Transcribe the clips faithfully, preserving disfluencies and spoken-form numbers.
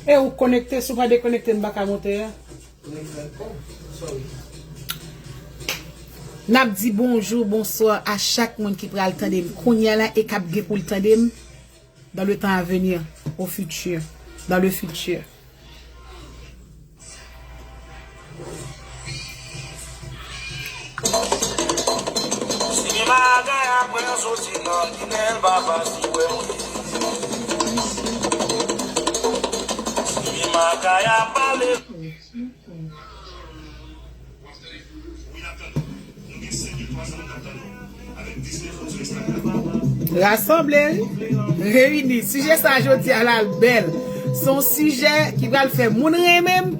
E ou konekte, si w pa dekonekte, m pa ka monte a. N ap di bonjou, bonswa a chak moun ki pral tande m kounye a la e k ap gen pou l tande m dans le temps à venir, au futur, dans le futur. Si gen bagay ap mwen soti nan linè l pa fasil wè mwen. Si gen bagay ap pale. Rasanble, reyini. Sijè sa a jodi a la l bèl. Se yon sijè ki pral fè moun renmen m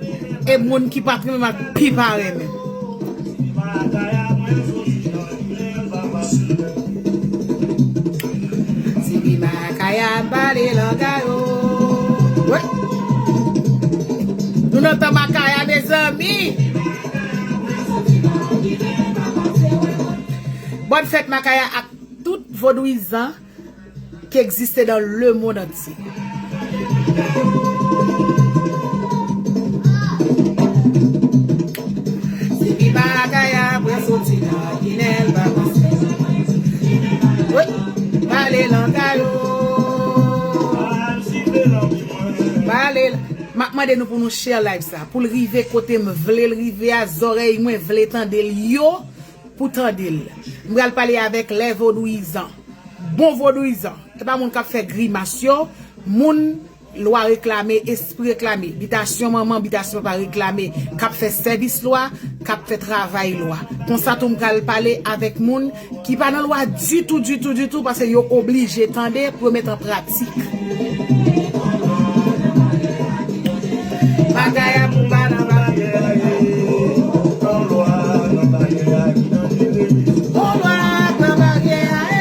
e moun ki pa t renmen m ap pi pa renmen m. Se pi Makaya pale langa yo. Wi. Nou nan tan Makaya, mezanmi. Bòn fèt Makaya ak tout vodouyizan ki egziste dans le monde entier. Se pi Makaya pral soti nan Ginèl pa panse. Wi, pale langa yo. Pale. M ap mande nou pou nou share live sa, pou l rive kote m vle l rive a, zòrèy mwen vle tande l yo, pou tande l. M pral pale avèk lè vodouyizan. Bon vodouyizan. E pa moun k ap fè grimas yo, moun lwa reklame, espri reklame, bitasyon manman, bitasyon papa reklame, k ap fè sèvis lwa, k ap fè travay lwa. Konsa tou m pral pale avèk moun ki pa nan lwa ditou, ditou, ditou, paske yo oblije tande pou yo met an pratik. Bagay a pou pa nan baryè a ye. Gon lwa nan baryè a ki danjere. Gon lwa nan baryè a ye.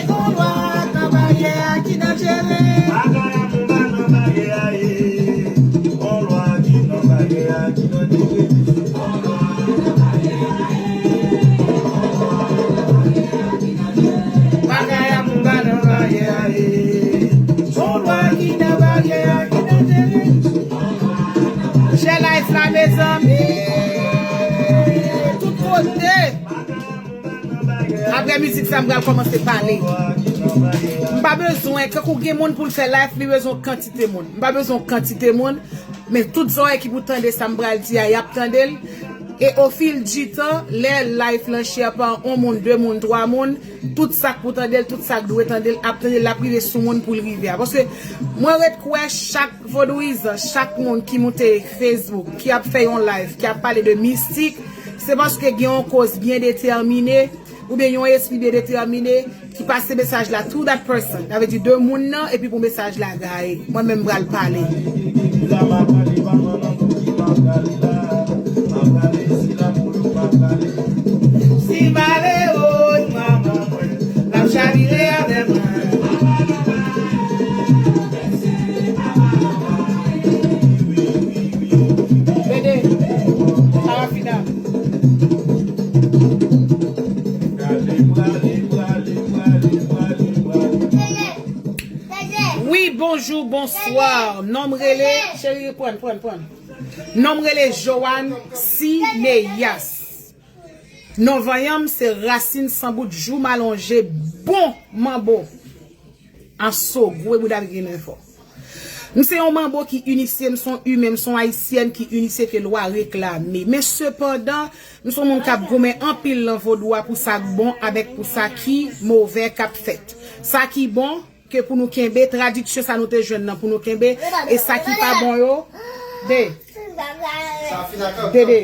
Gon lwa nan baryè a ki danjere. Bagay a pou pa nan baryè a ye. Gon lwa ki nan baryè a ki danjere. Bagay a pou pa nan baryè a ye. Gon lwa ki nan baryè a ki danjere. Share live la, mezanmi. Tout kote. Apre mizik sa, m pral kòmanse pale. M pa bezwen, kankou gen moun pou l fè live, li bezwen kantite moun. M pa bezwen kantite moun, men tout zòrèy ki pou tande sa m pral di a, y ap tande l. E au fil du temps, lè live lan share pa yon moun, de moun, twa moun, tout sa k pou tande l, tout sa k dwe tande l, ap tande l, l ap rive sou moun pou l rive a. Paske mwen ret kwè chak vodouyizan, chak moun ki moute Facebook, ki ap fè yon live, ki ap pale de mistik, se paske gen yon koz byen detèmine, oubyen yon espri byen detèmine, ki pase mesaj la to that person. Sa vle di de moun nan, epi pou mesaj la gaye. Mwen menm m pral pale. Si malere, woy, manman mwen, l ap chavire avè mwen. Dede, Sarafina. Wi, bonjou, bonswa. Non m rele, cheri, pran, pran, pran. Non m rele Joanne Cinéas. Non vanyan m se Rasin San Bout, Jou M Alonje, bon manbo. Aso, gwo bouda ki gen nen fò. M se yon manbo ki inisye, m se yon imen, m se yon ayisyèn ki inisye ke lwa reklame. Men sepandan, m se yon moun k ap goumen anpil nan vodou a pou sa k bon avèk pou sa ki movè k ap fèt. Sa ki bon, ke pou nou kenbe, tradiksyon sa nou te jwenn nan pou nou kenbe, e sa ki pa bon yo, de, dede.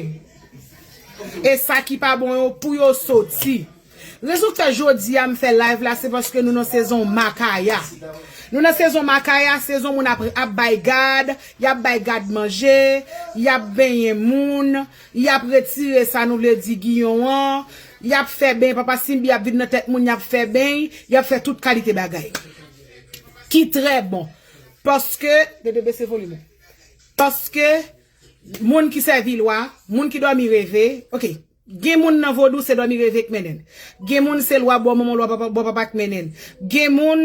E sa ki pa bon yo, pou yo soti. Rezon k fè jodi a m fè live la, se paske nou nan sezon Makaya. Nou nan sezon Makaya, sezon moun ap, ap bay gad, y ap bay gad manje, y ap benyen moun, y ap retire sa nou vle di giyon an, y ap fè beny, Papa Simbi ap vin nan tèt moun, y ap fè beny, y ap fè tout kalite bagay. Ki trè bon. Paske, dede bese volim ou. Paske, moun ki sèvi lwa, moun ki dòmi reve, oke. Gen moun nan vodou se dòmi reve k mennen l. Gen moun se lwa bò manman, lwa papa, bò papa k mennen l. Gen moun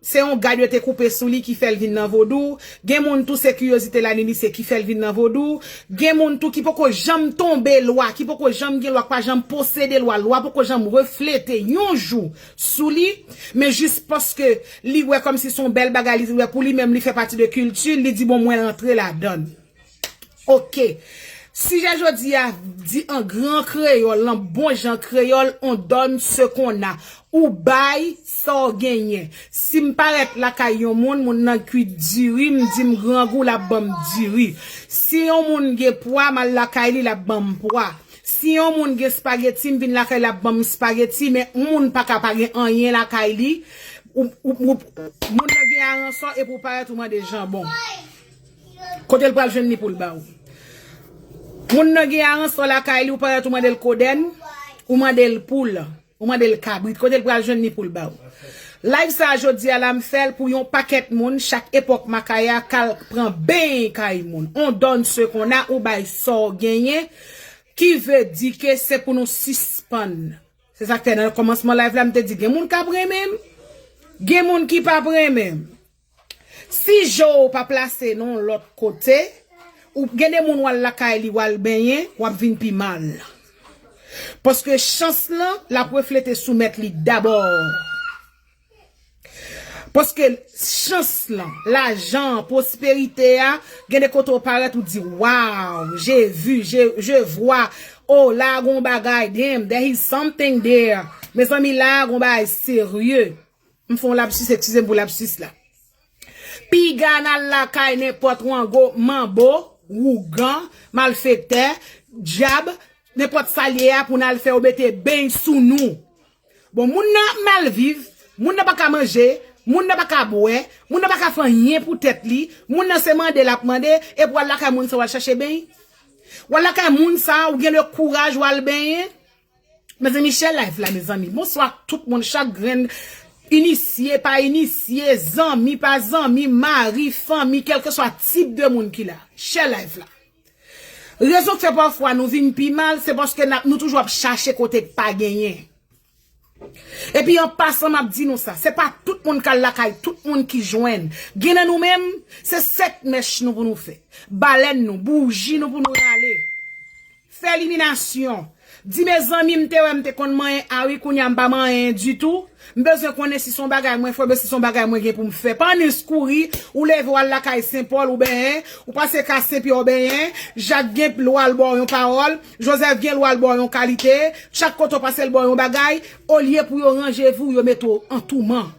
se yon gad yo te koupe sou li ki fè l vin nan vodou. Gen moun tou se kiryozite lanini se ki fè l vin nan vodou. Gen moun tou ki poko janm tonbe lwa, ki poko janm gen lwa, ki pa janm posede lwa. Lwa poko janm reflete yon jou sou li. Men jis paske li wè kòmsi se yon bèl bagay, li wè pou li menm li fè pati de kilti l, li di bon mwen rantre ladan l. Oke. Sijè jodi a di an gran kreyòl, nan bon jan kreyòl, on donne ce qu'on a. Ou bay sa w genyen. Si m parèt lakay yon moun, moun nan kwit diri, m di m grangou, l ap ban m diri. Si yon moun gen pwa, m al lakay li, l ap ban m pwa. Si yon moun gen espageti, m vin lakay l, l ap ban m espageti, men yon moun pa ka pa gen anyen lakay li, ou, ou, ou, moun nan gen aransò epi w parèt ou mande janbon. Kote l pral jwenn li pou l ba w? Moun nan gen aransò lakay li, ou parèt ou mande l kodèn, ou mande l poul, ou mande l kabrit. Kote l pral jwenn li pou l ba w? Live sa a jodi a la m fè l pou yon pakèt moun, chak epòk makaya k al pran beny kay moun. On donne ce qu'on a, ou bay sa w genyen, ki vle di ke se pou nou sispann. Se sa k fè nan kòmansman live la m te di gen moun k ap renmen m, gen moun ki p ap renmen m. Si je w pa plase nan yon lòt kote, ou gen de moun w al lakay li, w al benyen, w ap vin pi mal. Paske chans lan, l ap reflete sou mèt li dabò. Paske chans lan, lajan an, pwosperite a, gen de kote w parèt ou di, wow, j'ai vu, j'ai, je vois, oh, la a gon bagay, damn, there is something there. Mezanmi, la a gon bagay serye. M fè yon lapsis, eskize m pou lapsis la. Piga n al lakay nenpòt wango, manbo, wougan, malfektè, dyab, nenpòt sa l ye a pou n al fè yo mete beny sou nou. Bon, moun nan ap mal viv, moun nan pa ka manje, moun nan pa ka bwè, moun nan pa ka fè anyen pou tèt li, moun nan se mande l ap mande, epi w al lakay moun sa w al chache beny. W al lakay moun sa, ou gen le kouraj w al benyen. Mezanmi, share live la, mezanmi. Bonswa tout moun, chak grenn inisye, pa inisye, zanmi, pa zanmi, mari, fanmi, kèlkeswa tip de moun ki la. Share live la. Rezon k fè pafwa nou vin pi mal, se paske n ap, nou toujou ap chache kote k pa genyen. Epi an pasan, m ap di nou sa, se pa tout moun k al lakay tout moun ki jwenn. Gen nan nou menm, se sèt mèch nou pou nou fè. Balèn nou, bouji nou pou nou rale. Fè liminasyon. Di mezanmi, m te wè m te konn manyen a wi, kounye a m pa manyen ditou. M bezwen konnen si se yon bagay mwen fè oubyen si se yon bagay mwen gen pou m fè. Pannis kouri, ou leve w al lakay Sen Pòl ou benyen, ou pase ka Sen Pyè w benyen, Jak gen lwa l ba w yon pawòl, Jozèf gen lwa l ba w yon kalite, chak kote w pase l ba w yon bagay, olye pou yo ranje vi w, yo mete w an touman.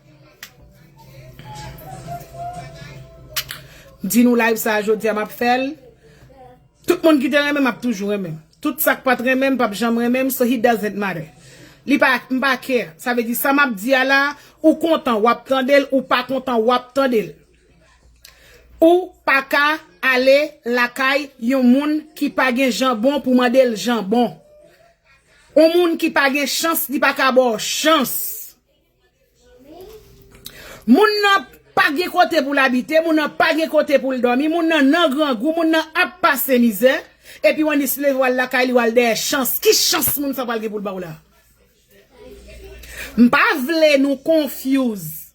M di nou live sa a jodi a, m ap fè l. Tout moun ki te renmen m ap toujou renmen m. Tout sa k pa t renmen m p ap janm renmen m, so it doesn't matter. Li pa, m pa care. Sa vle di sa m ap di a la, ou kontan w ap tande l, ou pa kontan w ap tande l. Ou pa ka ale lakay yon moun ki pa gen janbon pou mande l janbon. Yon moun ki pa gen chans, li pa ka ba w chans. Moun nan pa gen kote pou l abite, moun nan pa gen kote pou l dòmi, moun nan nan grangou, moun nan ap pase mizè, epi w annik leve w al lakay li, w al dèyè chans. Ki chans moun sa pral gen pou l ba w la? M pa vle nou confuse.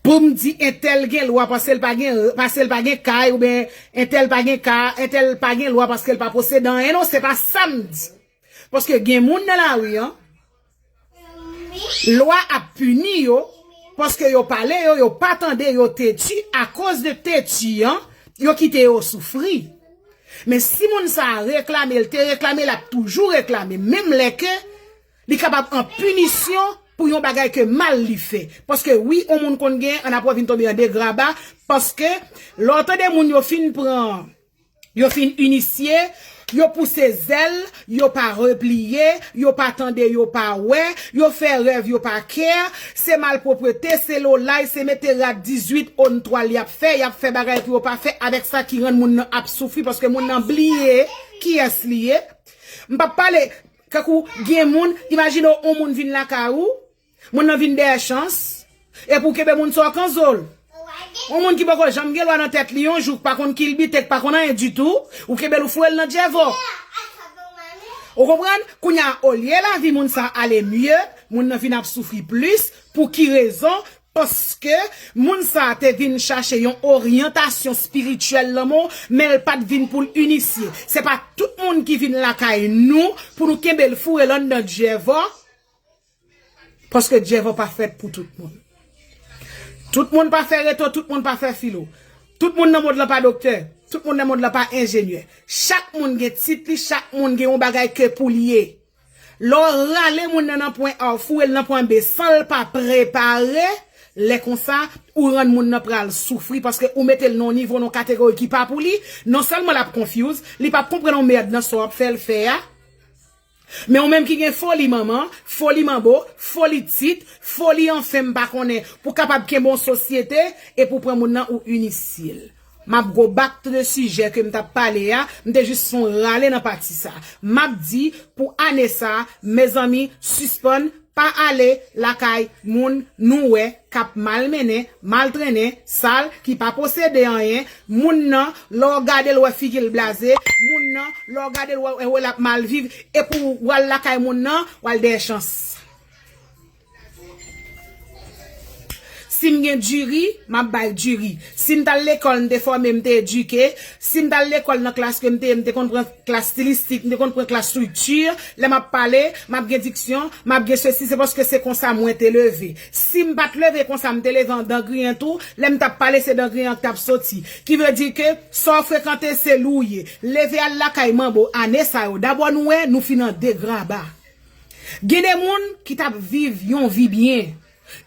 Pou m di entèl gen lwa paske l pa gen, paske l pa gen kay, oubyen entèl pa gen ka, entèl pa gen lwa paske l pa posede anyen. Non, se pa sa m di. Paske gen moun nan lari an, lwa ap pini yo, paske yo pale yo, yo pa tande, yo teti, akoz de teti an, yo kite yo soufri. Men si moun sa a reklame, l te reklame, l ap toujou reklame, menm lè ke li kapab an pinisyon pou yon bagay ke mal li fè. Paske wi, yon moun konn gen, annapre vin tonbe an degraba, paske lè w tande moun yo fin pran, yo fin inisye, yo pouse zèl, yo pa repliye, yo pa tande, yo pa wè, yo fè rèv, yo pa care, se malpwoprete, se lolay, se mete rad dizuit on twal y ap fè, y ap fè bagay pou yo pa fè avèk sa ki rann moun nan ap soufri, paske moun nan bliye kiyès li ye. M p ap pale, kankou gen moun, imajine w, yon moun vin lakay ou, moun nan vin dèyè chans, epi w kenbe moun sa w kanzo l. Yon moun ki poko janm gen lwa nan tèt li yon jou, k pa konn kilbite, k pa konn anyen ditou, ou kenbe l ou foure l nan djèvò. Ou konprann? Kounye a, olye lavi moun sa ale mye, moun nan vin ap soufri plis. Pou ki rezon? Paske moun sa te vin chache yon oryantasyon espirityèl lanmò, men l pa t vin pou l inisye. Se pa tout moun ki vin lakay nou pou nou kenbe l foure l anndan dyèvò. Paske dyèvò pa fèt pou tout moun. Tout moun pa fè reto, tout moun pa fè filo. Tout moun nan mond lan pa doktè, tout moun nan mond lan pa enjenyè. Chak moun gen tit li, chak moun gen yon bagay ke pou l ye. Lè w rale moun nan nan pwen A, w foure l nan pwen B san l pa prepare, lè konsa, ou rann moun nan pral soufri paske ou mete l nan yon nivo, nan yon kategori ki pa pou li. Non sèlman l ap confuse, li p ap konprann yon mèd nan sa w ap fè l fè a. Men ou menm ki gen foli manman, foli manbo, foli tit, foli anfen m pa konnen, pou kapab kenbe yon sosyete, e pou pran moun nan ou inisye l. M ap go back to the sujet ke m t ap pale a, m te jis fè yon rale nan pati sa. M ap di, pou ane sa, mezanmi, sispann, pa ale lakay moun nou wè k ap malmennen, maltrennen, sal, ki pa posede anyen, moun nan, lè w gade l, w wè figi l blaze, moun nan, lè w gade l, w wè, w wè l ap mal viv, epi w al lakay moun nan, w al dèyè chans. Si m gen diri, m ap bay diri. Si m t al lekòl, m te fòme, m te edike. Si m t al lekòl nan klas ke m te ye, m te konn pran klas stilistik, m te konn pran klas estrikti. Lè m ap pale, m ap gen diksyon, m ap gen sesi, se paske se konsa mwen te leve. Si m pa t leve konsa, m te leve an dan griyen tou, lè m t ap pale, se dan griyen an k t ap soti. Ki vle di ke sa w frekante, se li w ye. Leve al lakay manbo, ane sa yo. Dabò nou wè, nou fin an degraba. Gen de moun ki t ap viv yon vi byen.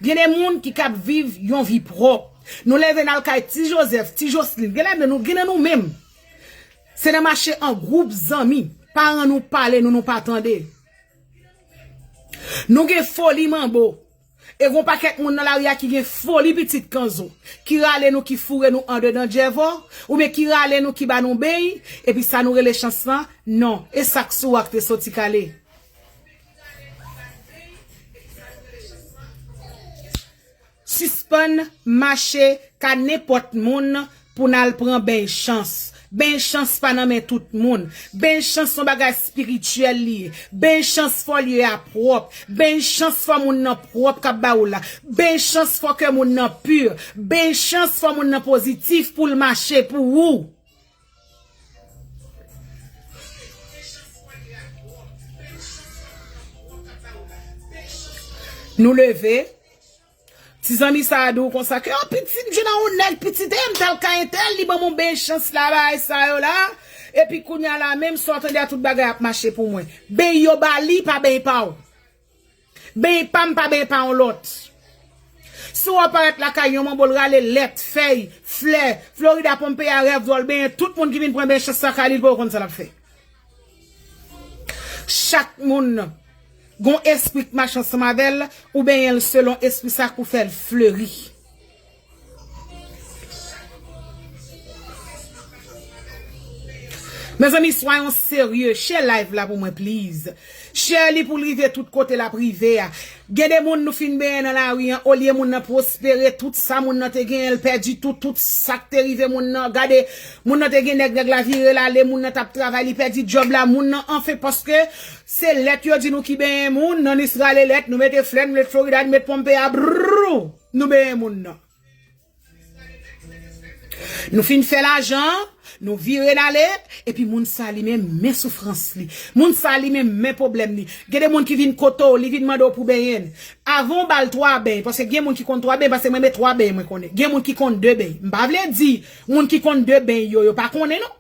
Gen de moun ki k ap viv yon vi pwòp. Nou leve n al kay Ti Jozèf, Ti Joslin. Gen ladan nou, gen nan nou menm. Se nan mache an gwoup zanmi. Paran nou pale nou, nou pa tande. Nou gen foli manbo. E gon pakèt moun nan lari a ki gen foli pitit kanzo. Ki rale nou, ki foure nou andedan dyèvò. Oubyen ki rale nou, ki ba nou beny. Epi sa nou rele chans lan, non. E sa k sou w a k te soti kale. Sispann mache ka nenpòt moun pou n al pran beny chans. Beny chans pa nan men tout moun. Beny chans se yon bagay espirityèl li ye. Beny chans fò lye a pwòp. Beny chans fò moun nan pwòp k ap ba ou la. Beny chans fò kè moun nan pi. Beny chans fò moun nan pozitif pou l mache pou ou. Nou leve. Ti zanmi sa a di w konsa ke, "Oh, pitit, m jwenn yon nèg, pitit, e m t al ka entèl, li ban m yon beny chans la, bagay sa yo la. Epi kounye a la, menm sa w tande a, tout bagay ap mache pou mwen." Beny yo ba li, pa beny pa w. Beny pa m, pa beny pa yon lòt. Si w ap parèt lakay yon manbo, l rale lèt, fèy, flè, Florida, Pompeya, rèv dwòl, benyen tout moun ki vin pran beny chans lakay li, l poko konn sa l ap fè. Chak moun gon espri k mache ansanm avè l, ou benyen l selon espri sa k pou fè l fleri. Mezanmi, swayon serye. Share live la pou mwen, please. Share li pou l rive tout kote l ap rive a. Gen de moun nou fin benyen nan lari an, olye moun nan pwospere, tout sa moun nan te genyen, l pèdi tout, tout sa k te rive moun nan. Gade, moun nan te gen nèg, nèg la vire l ale, moun nan t ap travay, li pèdi djòb la, moun nan anfen, paske se lèt yo di nou ki benyen moun, nan Nis rale lèt, nou mete flè, nou mete Florida, nou mete Pompeya, brrr, nou benyen moun nan. Nou fin fè lajan, nou vire n ale, epi moun sa li menm, men soufrans li. Moun sa li menm, men pwoblèm li. Gen de moun ki vin kote w, li vin mande w pou benyen l. Avan w ba l twa beny, paske gen moun ki konn twa beny, paske mwen men twa beny mwen konnen. Gen moun ki konn de beny. M pa vle di moun ki konn de beny yo, yo pa konnen non.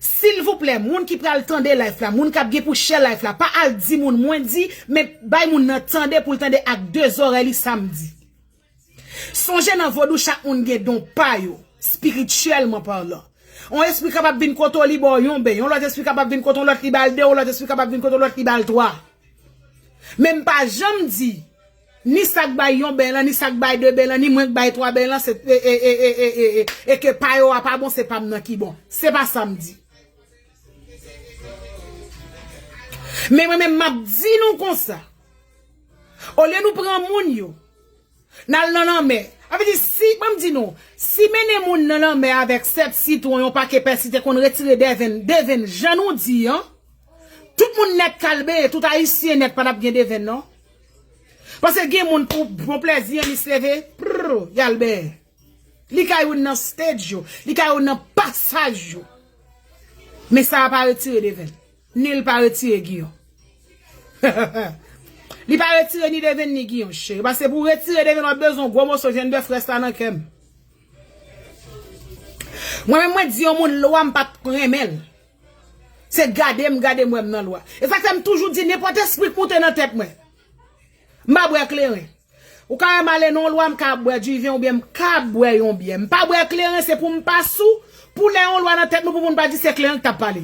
Silvouplè, moun ki pral tande live la, moun k ap gen pou share live la, pa al di moun mwen di, men bay moun nan tande pou l tande ak de zòrèy li sa m di. Sonje nan vodou chak moun gen don pa yo, espirityèlman palan. Yon espri kapab vin kote w li ba w yon beny, yon lòt espri kapab vin kote w lòt li ba l de, yon lòt espri kapab vin kote w lòt li ba l twa. Men m pa janm di, ni sa k bay yon beny lan, ni sa k bay de beny lan, ni mwen k bay twa beny lan, se, e, e, e ke pa yo a pa bon, se pa m nan ki bon. Se pa sa m di. Men mwen menm m ap di nou konsa. Olye nou pran moun yo, n al nan lanmè. Sa vle di, si, ban m di nou, si mennen moun nan lanmè avèk sèt sitwon, yon pake pèsi te konn retire devenn, devenn, jan nou di an, Tout moun nèt k al benyen, tout Ayisyen nèt pa t ap gen devenn, non. Paske gen moun pou bon plèzi, an mis leve, prrr, y al benyen. Li ka youn nan stage yo, li ka youn nan pasaj yo. Men sa a pa retire devenn. Ni l pa retire giyon. Li pa retire ni devenn ni giyon, cheri. Paske pou retire devenn, w ap bezwen yon gwo moso jennbèf rès la nan kè m. Mwen menm, mwen di yon moun lwa, m pa t renmen l. Se gade m, gade m wè m nan lwa. E sa k fè m toujou di, nenpòt espri k moute nan tèt mwen, m pa bwè kleren. Ou ka wè m ale nan yon lwa, m ka bwè diven oubyen m ka bwè yon byè. M pa bwè kleren, se pou m pa sou, pou lè yon lwa nan tèt nou, pou moun pa di se kleren k t ap pale.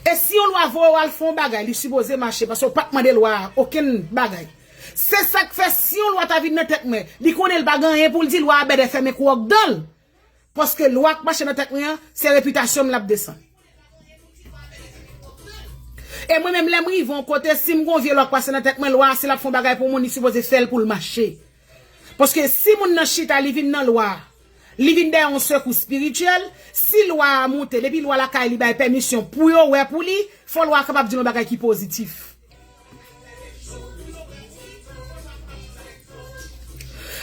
E si yon lwa voye w al fè yon bagay, li sipoze mache, paske w pa t mande lwa a okenn bagay. Se sa k fè, si yon lwa ta vin nan tèt mwen, li konnen l pa gen anyen pou l di, lwa a bèdè fèmen kou òk dan l. Paske lwa k mache nan tèt mwen an, se repitasyon m l ap desann. E mwen menm, lè m rive yon kote, si m gon vye lwa k pase nan tèt mwen, lwa a, si l ap fè yon bagay pou moun, li sipoze fè l pou l mache. Paske si moun nan chita, li vin nan lwa a, li vin dèyè yon sekou espirityèl, si lwa a moute, depi lwa lakay li bay pèmisyon pou yo wè pou li, fò lwa a kapab di l yon bagay ki pozitif.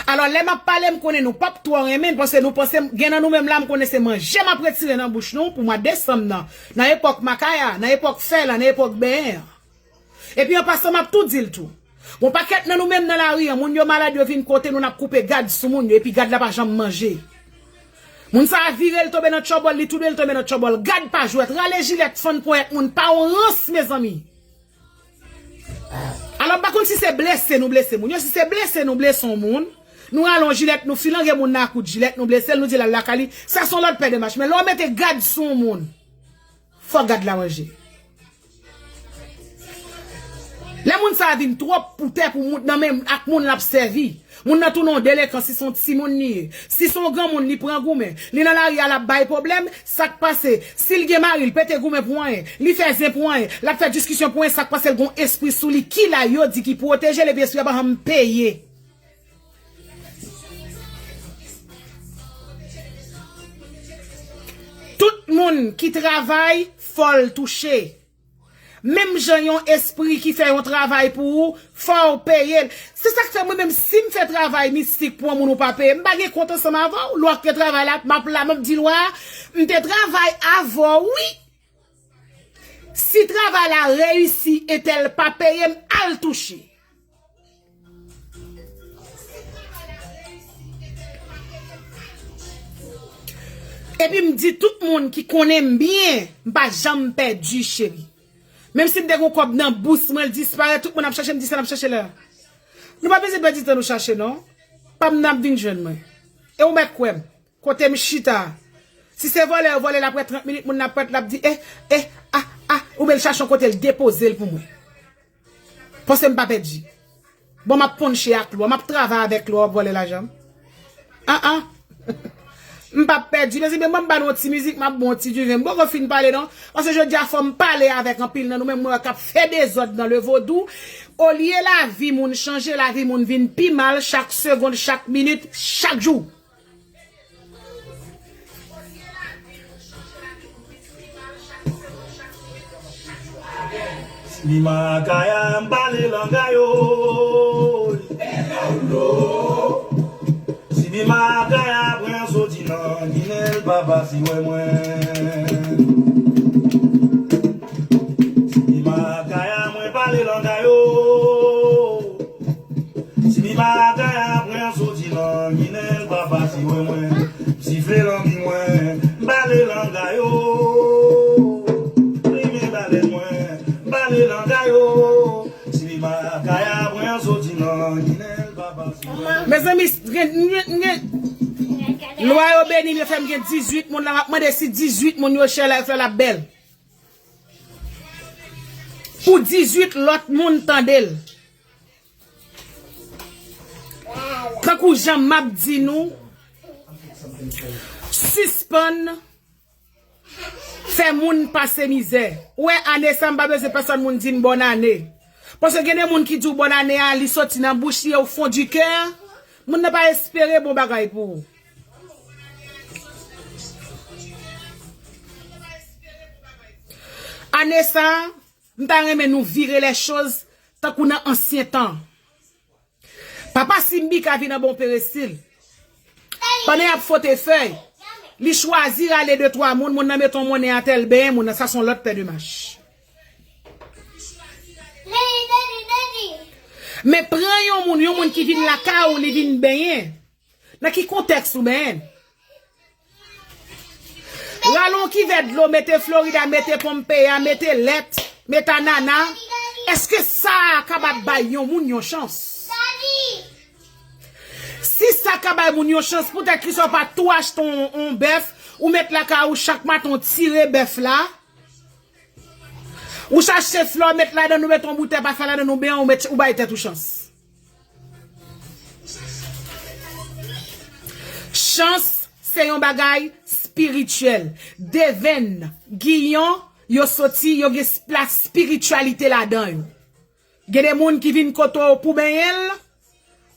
Alò, lè m ap pale, m konnen nou p ap twò renmen l, paske nou panse, gen nan nou menm la, m konnen se manje m ap retire nan bouch nou pou mwa desanm nan, nan epòk makaya, nan epòk fè la, nan epòk benyen an. Epi an pasan, m ap tou di l tou. Gon pakèt nan nou menm nan lari an, moun yo malad, yo vin kote nou, n ap koupe gad sou moun yo, epi gad la pa janm manje. Moun sa a vire, l tonbe nan tchòbòl, li toude, l tonbe nan tchòbòl. Gad pa jwèt, rale jilèt, fann ponyèt moun, pa yon rans, mezanmi. Alò, m pa konn si se blese nou blese moun yo. Si se blese nou blese yon moun, nou rale yon jilèt, nou filange moun nan ak kout jilèt, nou blese l, nou di l al lakay li, sa se yon lòt pè de mach. Men lè w mete gad sou yon moun, fò gad la manje. Lè moun sa a vin twòp pou tè pou moun nan men ak moun l ap sèvi, moun nan tounen yon delenkan, si se yon timoun li ye, si se yon granmoun li pran goumen, li nan lari a l ap bay pwoblèm, sa k pase? Si l gen mari, l pete goumen pou anyen, li fè zen pou anyen, l ap fè diskisyon pou anyen, sa k pase? L gon espri sou li, ki la yo di ki pwoteje l, epi espri a pa janm peye. Tout moun ki travay, fò l touche. Menm jan yon espri ki fè yon travay pou ou, fò w peye l. Se sa k fè mwen menm, si m fè travay mistik pou yon moun ou pa peye m, m pa gen kont ansanm avè w. Lè w ap fè travay la, m ap la, m ap di lwa a, m te travay avè w, wi. Si travay la reyisi, entèl pa peye m, al touche. Epi m di tout moun ki konnen m byen, m pa janm pèdi, cheri. Menm si m te gon kòb nan bous mwen, l disparèt, tout moun ap chache m, di sa n ap chache la. Nou pa bezwen pèdi tan nou chache, non. Pa m nan ap vin jwenn mwen. E ou mèt kwè m. Kote m chita a. Si se vòlè yo vòle l apre trant minit, moun nan ap parèt, l ap di, eh, eh, ah, ah, oubyen l chache yon kote l depoze l pou mwen. Paske m pa pèdi. Bon, m ap ponche ak lwa, m ap travay avèk lwa, w ap vòlè lajan m. An, an. M p ap pèdi. Mezanmi, ban m ba nou yon ti mizik, m ap ba w yon ti diven. M poko fin pale non. Paske jodi a fò m pale avèk anpil nan nou menm mwen wè k ap fè dezòd nan le vodou. Olye lavi moun chanje, lavi moun vin pi mal chak segonn, chak minit, chak jou. Si mi makaya m pale langay o. Si mi makaya pran soti nan ginen l papa si wè mwen. Si mi makaya mwen pale langay o. Si mi makaya pran soti nan ginen l papa si wè mwen. M sifle lanbi mwen, m pale langay o. Prime bale mwen, m pale langay o. Si mi makaya pran soti nan ginen l papa si wè mwen. Mezanmi, gen, gen, gen, lwa yo beni m, yo fè m gen dizuit moun la, m ap mande si dizuit moun yo share live la, l ap bèl. Pou dizuit lòt moun tande l. Tankou jan m ap di nou, sispann fè moun pase mizè. Ou wè ane sa, m pa bezwen pèsòn moun di m bòn ane. Paske gen de moun ki di w bòn ane a, li soti nan bouch li, o fon di kè, moun nan pa espere bon bagay pou ou. Ane sa, M ta renmen nou vire lè choz tankou nan ansyen tan. Papa Simbi ka vin an bon perestil. Pandan y ap fote fèy, li chwazi rale de twa moun, moun nan mete yon monnen atè, l benyen moun nan, sa se yon lòt pè de mach. Men pran yon moun, yon moun ki vin lakay ou, li vin benyen. Nan ki kontèks ou benyen? Rale yon kivè dlo, mete Florida, mete Pompeya, mete lèt, mete anana. Èske sa a kapab bay yon moun yon chans? Si sa ka bay moun yon chans, poutèt ki sa w pa tou achte yon, yon bèf, ou met lakay ou chak maten, ou tire bèf la, ou chache flè, ou met ladan, ou met yon boutèy pafen ladan, ou benyen, ou met, ou bay tèt ou chans. Chans se yon bagay espirityèl. Devenn, Giyon, yo soti, yo gen plas espirityalite ladan yo. Gen de moun ki vin kote w pou benyen l.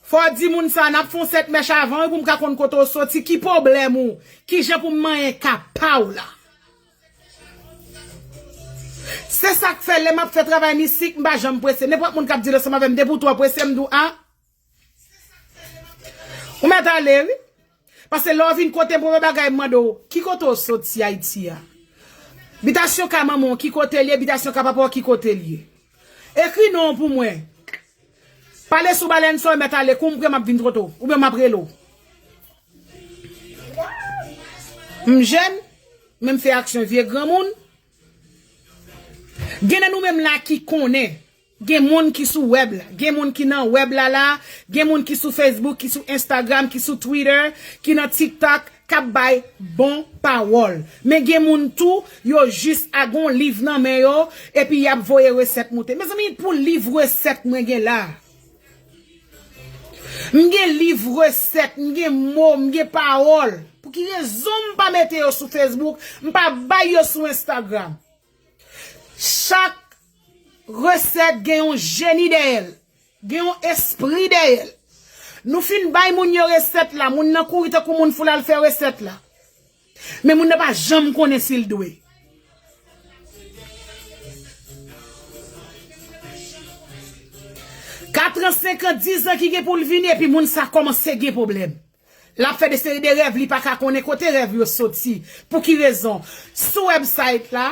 Fò w di moun sa, n ap fè yon sèt mèch avan wi, pou m ka konn kote w soti, ki pwoblèm ou, ki jan pou m manyen ka pa w la. Se sa k fè lè m ap fè travay mistik, m pa janm prese. Nenpòt moun k ap deal ansanm avè m, depi w twò prese, m di w, a, ou mèt ale wi. Paske lè w vin kote m, premye bagay m mande w, ki kote w soti Ayiti a? Bitasyon kay manman w, ki kote l ye? Bitasyon kay papa w, ki kote l ye? Ekri non w pou mwen. Pale sou balèn sa w mèt ale, kou m pran m ap vin kote w, oubyen m ap rele w. M jèn, men m fè aksyon vye granmoun. Gen nan nou menm la ki konnen. Gen moun ki sou wèb la, gen moun ki nan wèb la la, gen moun ki sou Facebook, ki sou Instagram, ki sou Twitter, ki nan TikTok, k ap bay bon pawòl. Men gen moun tou, yo jis a gon liv nan men yo, epi y ap voye resèt moute. Mezanmi, pou liv resèt mwen gen la. M gen liv resèt, m gen mo, m gen pawòl. Pou ki rezon m pa mete yo sou Facebook, m pa bay yo sou Instagram? Chak resèt gen yon jeni dèyè l, gen yon espri dèyè l. Nou fin bay moun yo resèt la, moun nan kouri tankou moun fou l al fè resèt la. Men moun nan pa janm konnen si l dwe. Katran, senkan, dizan ki gen pou l vini, epi moun sa kòmanse gen pwoblèm. L ap fè de seri de rèv, li pa ka konnen kote rèv yo soti. Pou ki rezon? Sou website la,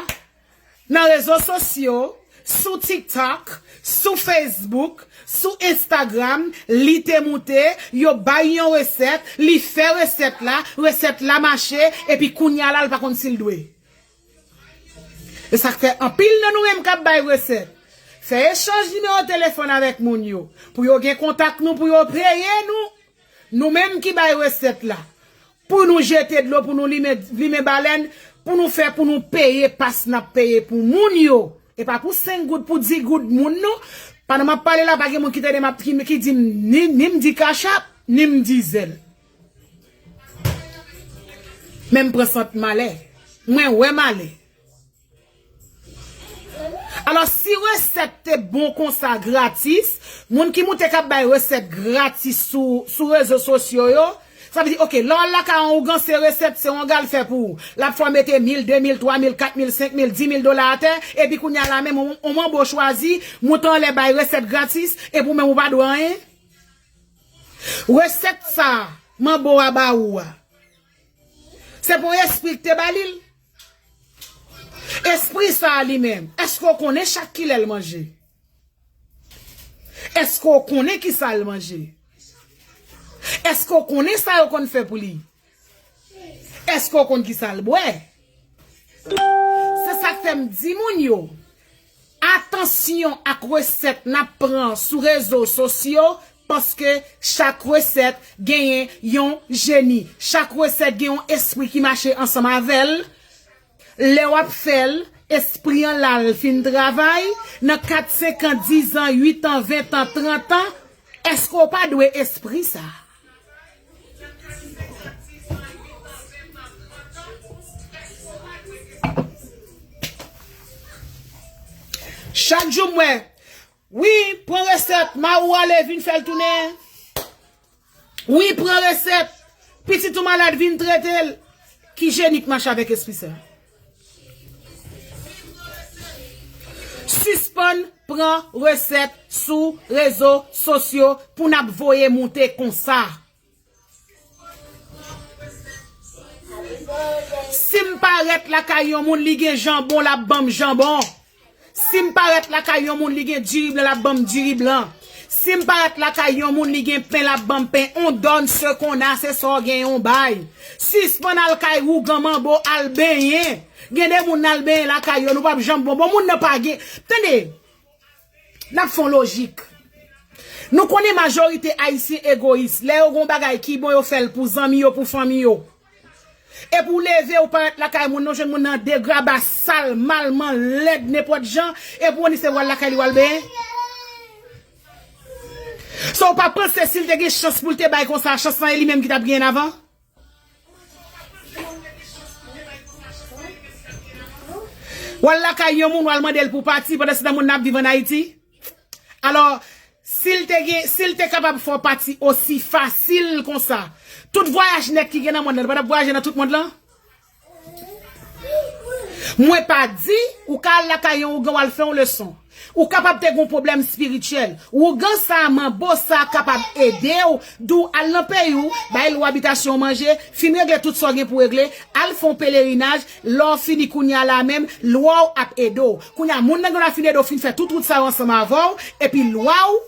nan rezo sosyo, sou TikTok, sou Facebook, sou Instagram, li te moute, yo bay yon resèt, li fè resèt la, resèt la mache, epi kounye a la, l pa konn si l dwe. E sa k fè anpil nan nou menm k ap bay resèt, fè echanj nimewo telefòn avèk moun yo, pou yo gen kontak nou, pou yo peye nou. Nou menm ki bay resèt la, pou nou jete dlo, pou nou limen, limen balèn, pou nou fè, pou nou peye pas n ap peye pou moun yo. E pa pou senk goud, pou dis goud moun, non. Pandan m ap pale la, pa gen moun ki tande m ap, ki, ki di m, ni, ni m di kachap, ni m di zèl. Men m pran sant malè. Mwen wè malè. Alò, si resèt te bon konsa gratis, moun ki moute k ap bay resèt gratis sou, sou rezo sosyo yo, sa vle di, oke, lè w al lakay yon ougan, se resèt, se yon gade l fè pou ou. L ap fè w mete mil, de mil, twa mil, kat mil, senk mil, dis mil dola atè, epi kounye a la menm, yon, yon manbo chwazi, moute anlè bay resèt gratis, epi ou menm ou pa dwe anyen. Resèt sa, manbo a ba ou a, se pou yon espri ki te ba li l. Espri sa a li menm, èske w konnen chak kilè l manje? Èske w konnen kisa l manje? Èske w konnen sa yo konn fè pou li? Èske w konn kisa l bwè? Se sa k fè m di moun yo, atansyon ak resèt n ap pran sou rezo sosyo, paske chak resèt genyen yon jeni. Chak resèt gen yon espri ki mache ansanm avè l. Lè w ap fè l, espri an la l fin travay, nan kat, senk an, dis an, uit an, ven an, trant an, èske w pa dwe espri sa? Chak jou m wè, wi, pran resèt, mari w ale, vin fè l tounen. Wi, pran resèt. Pitit ou malad, vin trete l. Ki jeni k mache avèk espri sa? Sispann pran resèt sou rezo sosyo pou n ap voye moute konsa. Si m parèt lakay yon moun, li gen janbon, l ap ban m janbon. Si m parèt lakay yon moun, li gen diri blan, l ap ban m diri blan. Si m parèt lakay yon moun, li gen pen, l ap ban m pen. On donne ce qu'on a, se sa w gen yon bay. Sispann al kay wougan manbo, al benyen. Gen de moun n al benyen lakay yo, nou p ap janm bon. Bon, moun nan pa gen. Tande, n ap fè yon lojik. Nou konnen majorite Ayisyen egoyis. Lè yo gen yon bagay ki bon, yo fè l pou zanmi yo, pou fanmi yo. Epi w leve, ou parèt lakay moun nan, w jwenn moun nan degraba, sal, mal, manlèd, nenpòt jan, epi w anise w al lakay li, w al benyen. So, ou pa panse si l te gen chans pou l te bay konsa, chans lan e li menm ki t ap genyen avan? W al lakay yon moun, w al mande l pou pati, pandan se tan moun nan ap viv ann Ayiti? Alò, si l te gen, si l te kapab fè w pati osi fasil konsa, tout vwayaj nèg ki gen nan mond lan, li pa t ap vwayaje nan tout mond lan? Mwen pa di, ou ka al lakay yon ougan, w al fè yon leson. Ou kapab te gen yon pwoblèm espirityèl. Ougan sa, manbo sa kapab ede w, di w al nan peyi w, bay lwa abitasyon w manje, fin regle tout sa w gen pou regle, al fè yon pelerinaj, lè w fini kounye a la menm, lwa w ap ede w. Kounye a, moun nan gen dwa fin ede w, fin fè tout wout sa yo ansanm avè w, epi lwa w,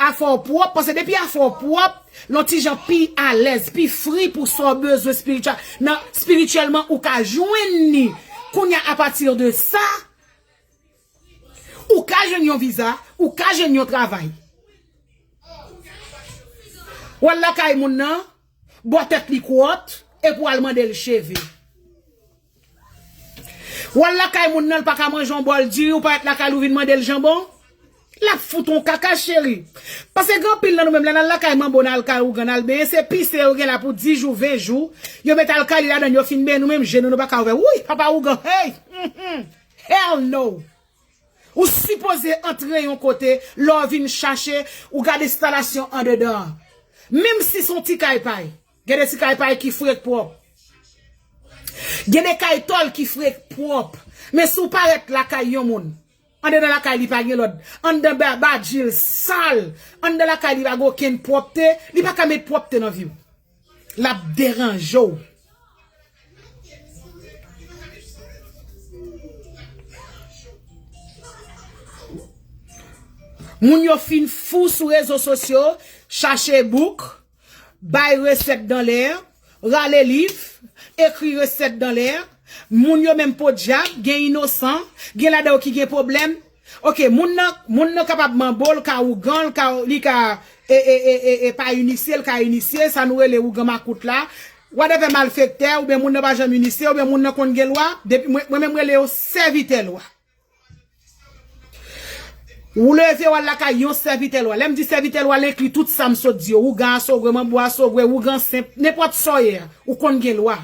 afè w pwòp, paske depi afè w pwòp, l on ti jan pi alèz, pi fri pou sa w bezwen espirityèl, nan, espirityèlman, ou ka jwenn li. Kounye a, apati de sa, ou ka jwenn yon viza, ou ka jwenn yon travay. W al lakay moun nan, bò tèt li kwòt, epi w al mande l cheve. W al lakay moun nan, l pa ka manje yon bòl diri, ou parèt lakay li, ou vin mande l janbon. L ap fout yon kaka, cheri. Paske gen anpil nan nou menm, lè n al lakay manbo, n al kay ougan, n al benyen, se pise yo gen la pou dis jou, ven jou. Yo mete alkali ladan l, yo fin benyen, nou menm je nou, nou pa ka ouvè. Wouy, papa ougan, hey! Hell no! Ou sipoze antre yon kote, lè w vin chache, ou gade enstalasyon andedan an. Menm si se yon ti kay pay, gen de ti kay pay ki frek pwòp. Gen de kay tòl ki frek pwòp. Men si w parèt lakay yon moun, andedan lakay li pa gen lòd, anndan ba-, badji l sal, anndan lakay li pa gen okenn pwòpte, li pa ka met pwòpte nan vi w. L ap deranje w. Moun yo fin fou sou rezo sosyo, chache bouk, bay resèt dan lè, rale liv, ekri resèt dan lè. Moun yo menm podyab, gen inosan, gen ladan yo ki gen pwoblèm. Oke, moun nan, moun nan kapab manbo, l ka ougan, l ka, li ka, e, e, e, e, e, pa inisye, l ka inisye, sa nou rele ougan makout la. Whatever, malfektè, oubyen moun nan pa janm inisye, oubyen moun nan konn gen lwa, depi, mwen, mwen menm rele yo sèvitè lwa. Ou leve, w al lakay yon sèvitè lwa. Lè m di sèvitè lwa, l enkli tout sa m sot di yo. Ougan a sogwe, manbo a sogwe, ougan senp, nenpòt sa w ye a, ou konn gen lwa.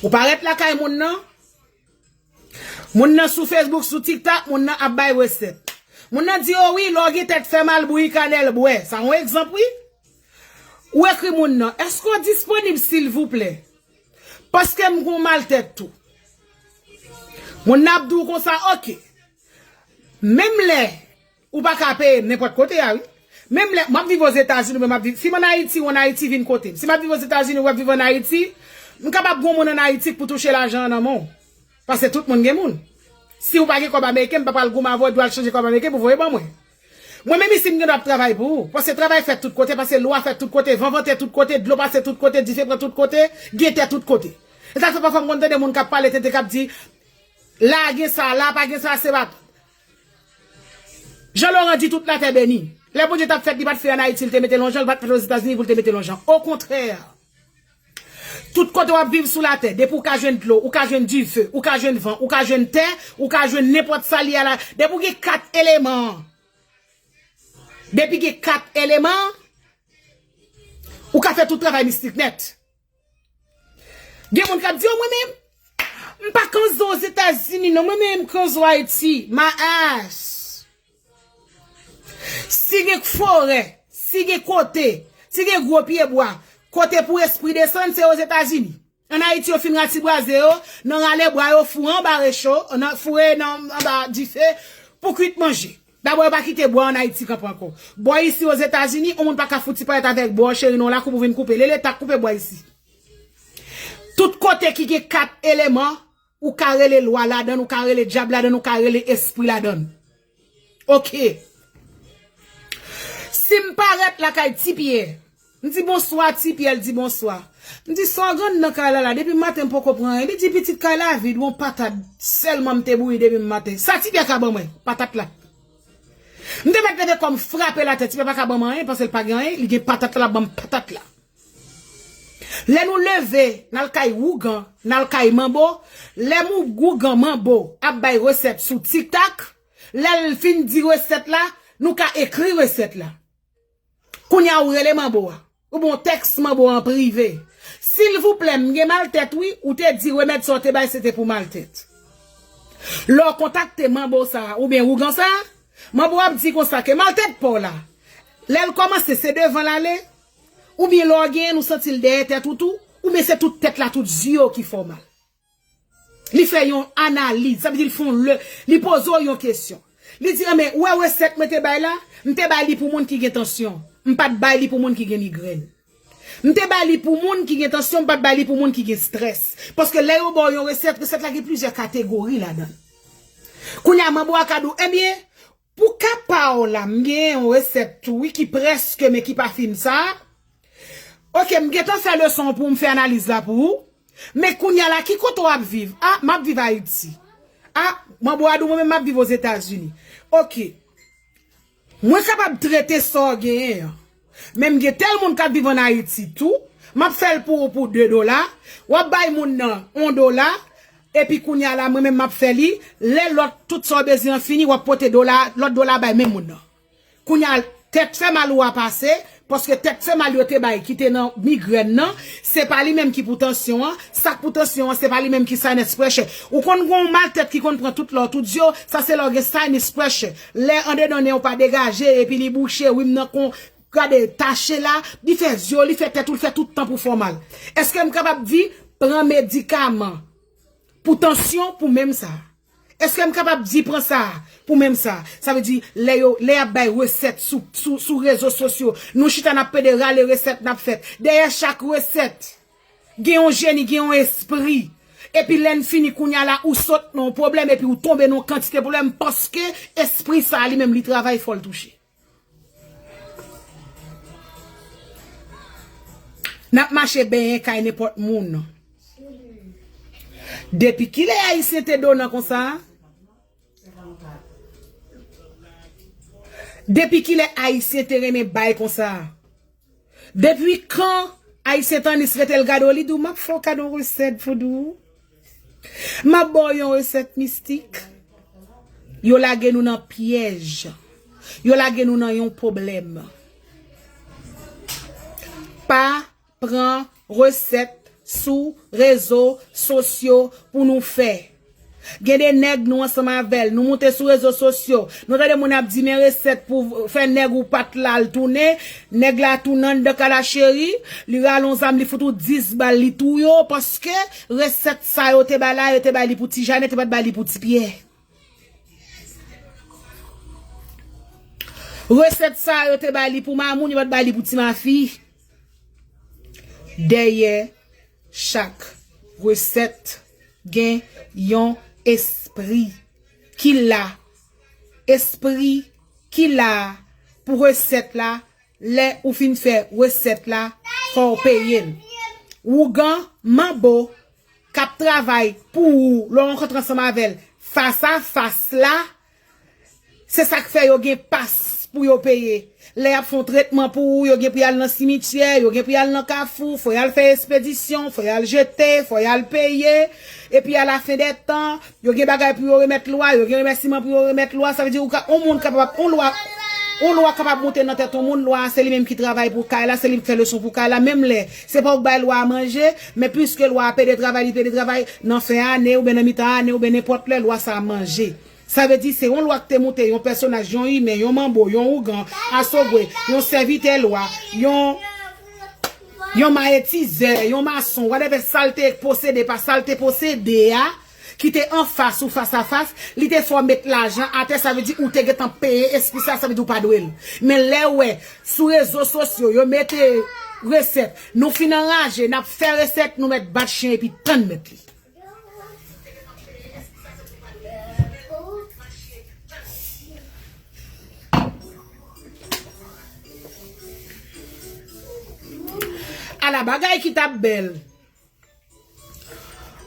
Ou parèt lakay moun nan, moun nan sou Facebook, sou TikTok, moun nan ap bay resèt. Moun nan di, o wi, lè w gen tèt fè mal, bouyi kanèl bwè. Sa yon egzanp, wi. Ou ekri moun nan, èske w disponib, silvouplè? Paske m gon mal tèt tou. Moun nan ap di w konsa, oke. Menm lè ou pa ka peye m nenpòt kote a, wi. Menm lè m ap viv Ozetazini, oubyen m ap viv, si m ann Ayiti, ou ann Ayiti vin kote m. Si m ap viv Ozetazini, ou ap viv ann Ayiti, m kapab gon moun ann Ayiti k pou touche lajan an nan men w. Paske tout moun gen moun. Si w pa gen kòb ameriken, m pa pral goumen avè w, di w al chanje kòb ameriken pou voye ban mwen. Mwen menm isi m gen dwa ap travay pou ou. Paske travay fèt tout kote, paske lwa fèt tout kote, van vante tout kote, dlo pase tout kote, dife pran tout kote, gen tè tout kote. E sa k fè pafwa m konn tande moun k ap pale tenten k ap di, la gen sa, la pa gen sa, se pa. Jan Loran di tout latè beni. Lè Bondye t ap fèt, li pa t fè ann Ayiti, li te mete l yon jan, li pa t fèt Ozetazini pou l te mete l yon jan. Okontrè. Tout kote w ap viv sou latè, depi w ka jwenn dlo, ou ka jwenn dife, ou ka jwenn van, ou ka jwenn tè, ou ka jwenn nenpòt sa li a la. Depi w gen kat eleman an, depi gen kat eleman an, ou ka fè tout travay mistik nèt. Gen moun k ap di, o mwen menm, m pa kanzo Ozetazini non, mwen menm m kanzo Ayiti, my ass. Si gen forè, si gen kote, si gen gwo pyebwa, kote pou espri desann, se Ozetazini. An Ayiti, yo fin ratiboize yo, nan rale bwa yo, foure anba recho, nan, foure nan, anba dife, pou kwit manje. Dabò, yo pa kite bwa an Ayiti kanpe ankò. Bò isi Ozetazini, yon moun pa ka fouti parèt avèk bò cheri non lakou pou vin koupe. Lele ta koupe bwa isi. Tout kote ki gen kat eleman, ou ka rele lwa ladann, ou ka rele dyab ladann, ou ka rele espri ladann. Oke. Si m parèt lakay Ti Pyè, m di bonswa, Ti Pyè, l di bonswa. M di, sa w gen nan kay la la? Depi maten m poko pran anyen. Li di, pitit, kay la vid, yon patat sèlman m te bouyi depi maten. Sa Ti Pyè ka ban mwen? Patat la. M te mèt leve kò m frape l atè, Ti Pyè pa ka ban mwen anyen, paske l pa gen anyen, li gen patat la, l ap ban m patat la. Lè nou leve, n al kay Wougan, n al kay Manbo, lè mou Wougan Manbo ap bay resèt sou TikTok, lè l fin di resèt la, nou ka ekri resèt la. Kounye a ou rele Manbo a, oubyen w tèks Manbo an prive. Silvouplè, m gen maltèt wi, ou te di remèd sa w te bay se te pou maltèt. Lè w kontakte Manbo sa a, oubyen Wougan sa a, Manbo ap di konsa ke maltèt pa w la, lè l kòmanse se devan l ale, oubyen lè w genyen ou santi l dèyè tèt ou tou, oubyen se tout tèt la, tout zye w ki fè w mal. Li fè yon analiz, sa vle di l fè yon le, li poze w yon kesyon. Li di, men, ou wè resèt mwen te bay la, m te bay li pou moun ki gen tansyon. M pa t bay li pou moun ki gen migrèn. M te bay li pou moun ki gen tansyon, m pa t bay li pou moun ki gen strès. Paske lè yo ba w yon resèt, resèt la gen plizyè kategori ladan l. Kounye a, Manbo a ka di w, ebyen, pou ka pa w la, m gen yon resèt tou, wi, ki prèske, men ki pa fin sa. Oke, m gentan fè leson an pou w, m fè analiz la pou ou. Men kounye a la, ki kote w ap viv? A, m ap viv Ayiti. A, Manbo a di w, mwen menm, m ap viv Ozetazini. Oke. Mwen kapab trete sa w genyen an. Men m gen tèl moun k ap viv ann Ayiti tou. M ap fè l pou ou pou de dola. W ap bay moun nan yon dola. Epi kounye a la, mwen menm m ap fè li. Lè lòt, tout sa w bezwen an fini, w ap pote dola, lòt dola bay menm moun nan. Kounye a, tèt fè mal ou a pase, paske tèt fè mal yo te bay ki te nan migrèn nan, se pa li menm ki pou tansyon an, sa k pou tansyon an, se pa li menm ki sinus pressure. Ou konn gen yon maltèt ki konn pran tout lè w, tout zye w, sa se lè w gen sinus pressure. Lè andedan nen w pa degaje, epi li bouche, wi m nan kon, gade, tache la, li fè zye w, li fè tèt ou, li fè tout tan pou fè w mal. Èske m kapab di, pran medikaman pou tansyon, pou menm sa? Èske m kapab di pran sa pou menm sa? Sa vle di, lè yo, lè y ap bay resèt sou, sou, sou rezo sosyo, nou chita n ap pede rale resèt n ap fèt. Dèyè chak resèt, gen yon jeni, gen yon espri. Epi lè n fini kounye a la, ou sot nan yon pwoblèm, epi ou tonbe nan yon kantite pwoblèm, paske espri sa a li menm li travay, fò l touche. N ap mache benyen kay nenpòt moun. Depi kilè Ayisyen te donan konsa? Depi kilè Ayisyen te renmen bay konsa? Depi kan Ayisyen tannis rete l gade w, li di w, m ap fè w kado yon resèt voudou. M ap ba w yon resèt mistik. Yo lage nou nan pyèj. Yo lage nou nan yon pwoblèm. Pa pran resèt sou rezo sosyo pou nou fè. Gen de nèg nou ansanm avè l, nou moute sou rezo sosyo. Nou tande moun ap di, men resèt pou fè nèg ou pa t la l tounen. Nèg la tounen anndan kay la cheri, li rale yon zam, li fout ou dis bal, li touye w, paske resèt sa yo te bay la, yo te bay li pou Ti Jane, yo te pa t bay li pou Ti Pyè. Resèt sa yo te bay li pou mamoun, yo pa t bay li pou ti mafi. Dèyè chak resèt gen yon espri ki la. Espri ki la pou resèt la. Lè ou fin fè resèt la, fò w peye l. Wougan, manbo, k ap travay pou ou, lè w rankontre ansanm avè l fas a fas la, se sa k fè yo gen pas pou yo peye. Lè y ap fè yon tretman pou ou, yo gen pou y al nan simityè, yo gen pou y al nan kafou, fò y al fè espedisyon, fò y al jete, fò y al peye. Epi alafen dè tan, yo gen bagay pou yo remèt lwa, yo gen remèsiman pou yo remèt lwa. Sa vle di ou ka, yon moun kapab, yon lwa, yon lwa kapab moute nan tèt yon moun, lwa a se li menm ki travay pou kay la, se li k fè leson pou kay la, menm lè se pa ou k bay lwa a manje, men piske lwa a pede travay, li pede travay, nan fen ane oubyen nan mitan ane oubyen nenpòt lè, lwa sa a manje. Sa vle di se yon lwa k te moute, yon pèsonaj, yon imen, yon manbo, yon ougan, asogwe, yon sèvitè lwa, yon Yon mayetizè, yon mason, whatever, sa l te posede, pa sa l te posede a, ki te anfas ou fas a fas, li te fè w met lajan atè, sa vle di ou te gentan peye espri sa, sa vle di ou pa dwe l. Men lè w wè, sou rezo sosyo, yo mete resèt, nou fin anraje, n ap fè resèt, nou mèt bat chen epi tann mèt li. Ala bagay ki t ap bèl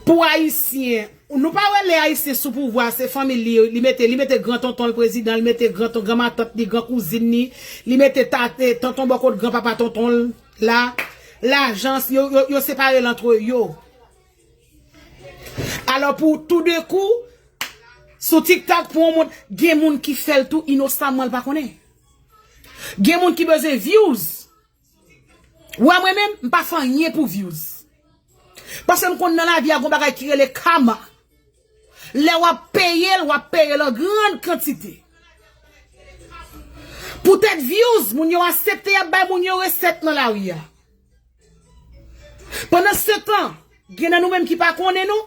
pou Ayisyen. Nou pa wè lè Ayisyen sou pouvwa, se fanmi li, li mete, li mete gran tonton l prezidan, li mete gran ton, gran matant li, gran kouzin li, li mete ta, eh, tonton bò kot gran papa tonton l la. Lajans, yo, yo, yo separe l antre yo. Alò pou toudenkou, sou TikTok pou yon moun, gen moun ki fè l tou inosanman l pa konnen. Gen moun ki bezwen views. Ou wè mwen menm, m pa fè anyen pou views. Paske m konn nan lavi a gon bagay ki rele karma. Lè w ap peye l, w ap peye l an grann kantite. Poutèt views, moun yo aksepte y ap bay moun yo resèt nan lari a. Pandansetan, gen nan nou menm ki pa konnen nou,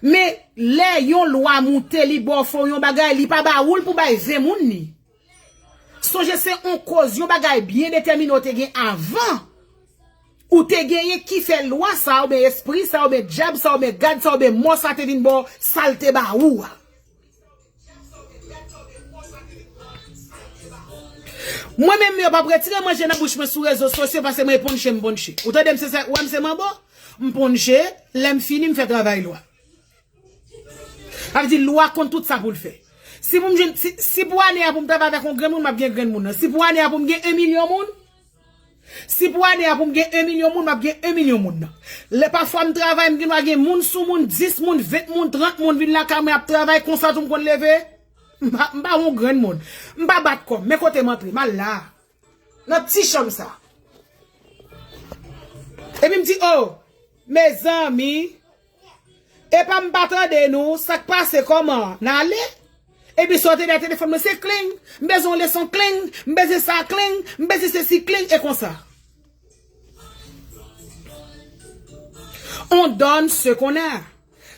men lè yon lwa moute li ba w fè w yon bagay, li pa ba ou l pou bay ven moun li. Sonje se on koz, yon bagay byen detèmine w te gen avan. Ou te genyen ki fè lwa sa, oubyen espri sa, oubyen dyab sa, oubyen gad sa, oubyen mò sa te vin ba w sa l te ba ou a. Mwen menm yo p ap retire manje nan bouch mwen sou rezo sosyo paske mwen ponche m ponche. Ou tande m se sa, ou wè m se manbo? M ponche, lè m fini m fè travay lwa. Sa vle di lwa konn tout sa pou l fè. Si pou m jwenn, si, si pou ane a pou m travay avèk yon grenn moun, m ap gen grenn moun nan. Si pou ane a pou m gen yon milyon moun, si pou ane a pou m gen yon milyon moun, m ap gen yon milyon moun nan. Lè pafwa m travay, m gen dwa gen moun sou moun, dis moun, ven moun, trant moun vin lakay mwen ap travay, konsa tou m konn leve. M pa, m pa yon grenn moun. M pa bat kò m. Men kote m antre, m al la. Nan ti chanm sa. Epi m di, oh, mezanmi, epa m pa tande nou, sa k pase, kòman n ale? Epi sa w te di a telefòn mwen, se kling, m bezwen yon leson kling, m bezwen sa kling, m bezwen sesi kling, e konsa. On donne ce qu'on a.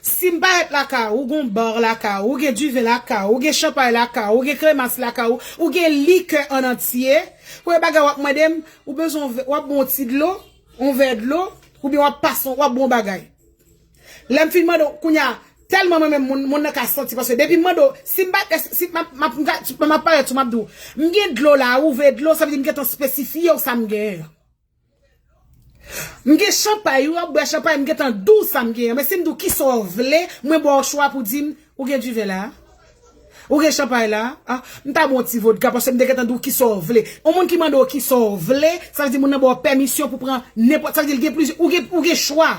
Si m parèt lakay ou, ou gen bar lakay ou, ou gen diven lakay ou, ou gen chanpay lakay ou, ou gen kremas lakay ou, ou gen likè an antye, premye bagay w ap mande m, ou bezwen yon vè, w ap bon ti dlo, yon vè dlo, oubyen w ap pase, w ap bon bagay. Lè m fin mande w, kounye a, tèlman mwen menm moun, moun nan ka santi, paske depi m mande w, si m pa, si m ap, m ap, m ap parèt sou, m ap di w, m gen dlo la, ou vè dlo, sa vle di m gentan espesifye w sa m genyen an. M gen chanpay, ou ap bwè chanpay, m gentan di w sa m genyen. Men si m di w kisa w vle, mwen ba w chwa pou di m, ou gen diven la? Ou gen chanpay la? Ah, m ta ba w yon ti vodka, paske m te gentan di w kisa w vle. Yon moun ki mande w kisa w vle, sa vle di moun nan ba w pèmisyon pou pran nenpòt, sa vle di l gen plizyè, ou gen, ou gen chwa.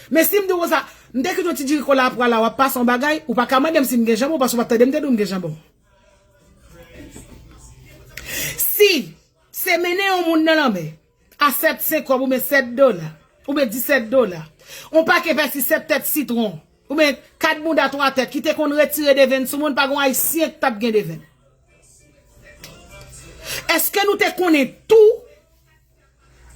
Men si m di w konsa, m te kite yon ti diri kola pral la, w ap pase yon bagay, ou pa ka mande m si m gen janbon, paske w pa t tande m te di w m gen janbon. Si se mennen yon moun nan lanmè, a sèt senkòb oubyen sèt dola, oubyen disèt dola, yon pake pèsi, sèt tèt sitwon, oubyen kat bounda twa tèt ki te konn retire devenn sou moun, pa gon Ayisyen k t ap gen devenn. Èske nou te konnen tou,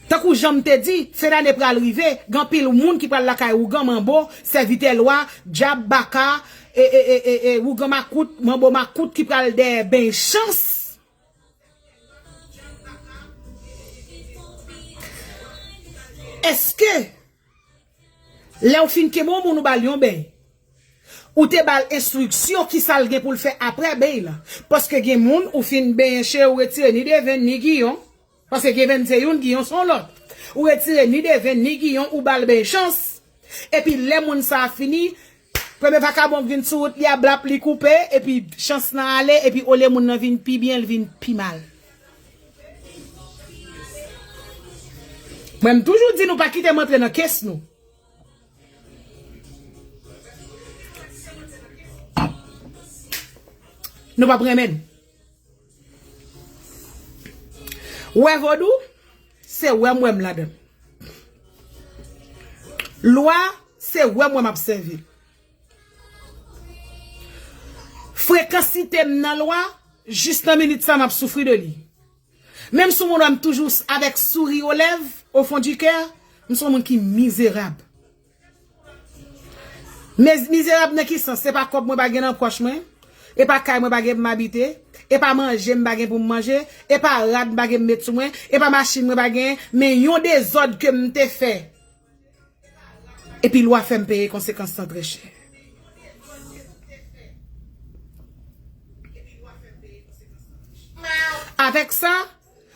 tankou jan m te di, fen dane pral rive, gen anpil moun ki pral lakay ougan, manbo, sèvitè lwa, dyab, baka, e, e, e, e, e, ougan makout, manbo makout ki pral dèyè beny chans. Èske lè w fin kenbe yon moun ou ba l yon beny, ou te ba l enstriksyon kisa l gen pou l fè apre beny lan? Paske gen moun ou fin benyen cheri, ou retire ni devenn ni giyon, paske devenn se youn, giyon se yon lòt. Ou retire ni devenn ni giyon, ou ba l beny chans. Epi lè moun sa a fini, premye vakabon k vin sou wout li a, blap, li koupe, epi chans lan ale, epi olye moun nan vin pi byen, l vin pi mal. Mwen, m toujou di nou pa kite m antre nan kes nou. Nou p ap renmen n. Wè vodou, se wè m wè m ladan l. Lwa, se wè m wè m ap sèvi l. Frekansite m nan lwa, jis nan minit sa m ap soufri de li. Menm si w wè m toujou avèk souri o lèv, Au fond du cœur, m se yon moun ki mizerab. Miz- mizerab nan ki sans? Se pa kòb mwen pa gen nan pòch mwen. E pa kay mwen pa gen pou m abite. E pa manje m pa gen pou m manje. E pa rad m pa gen m met sou mwen. E pa machin mwen pa gen. Men yon dezòd ke m te fè. Epi lwa fè m peye konsekans lan trè chè. Avèk sa,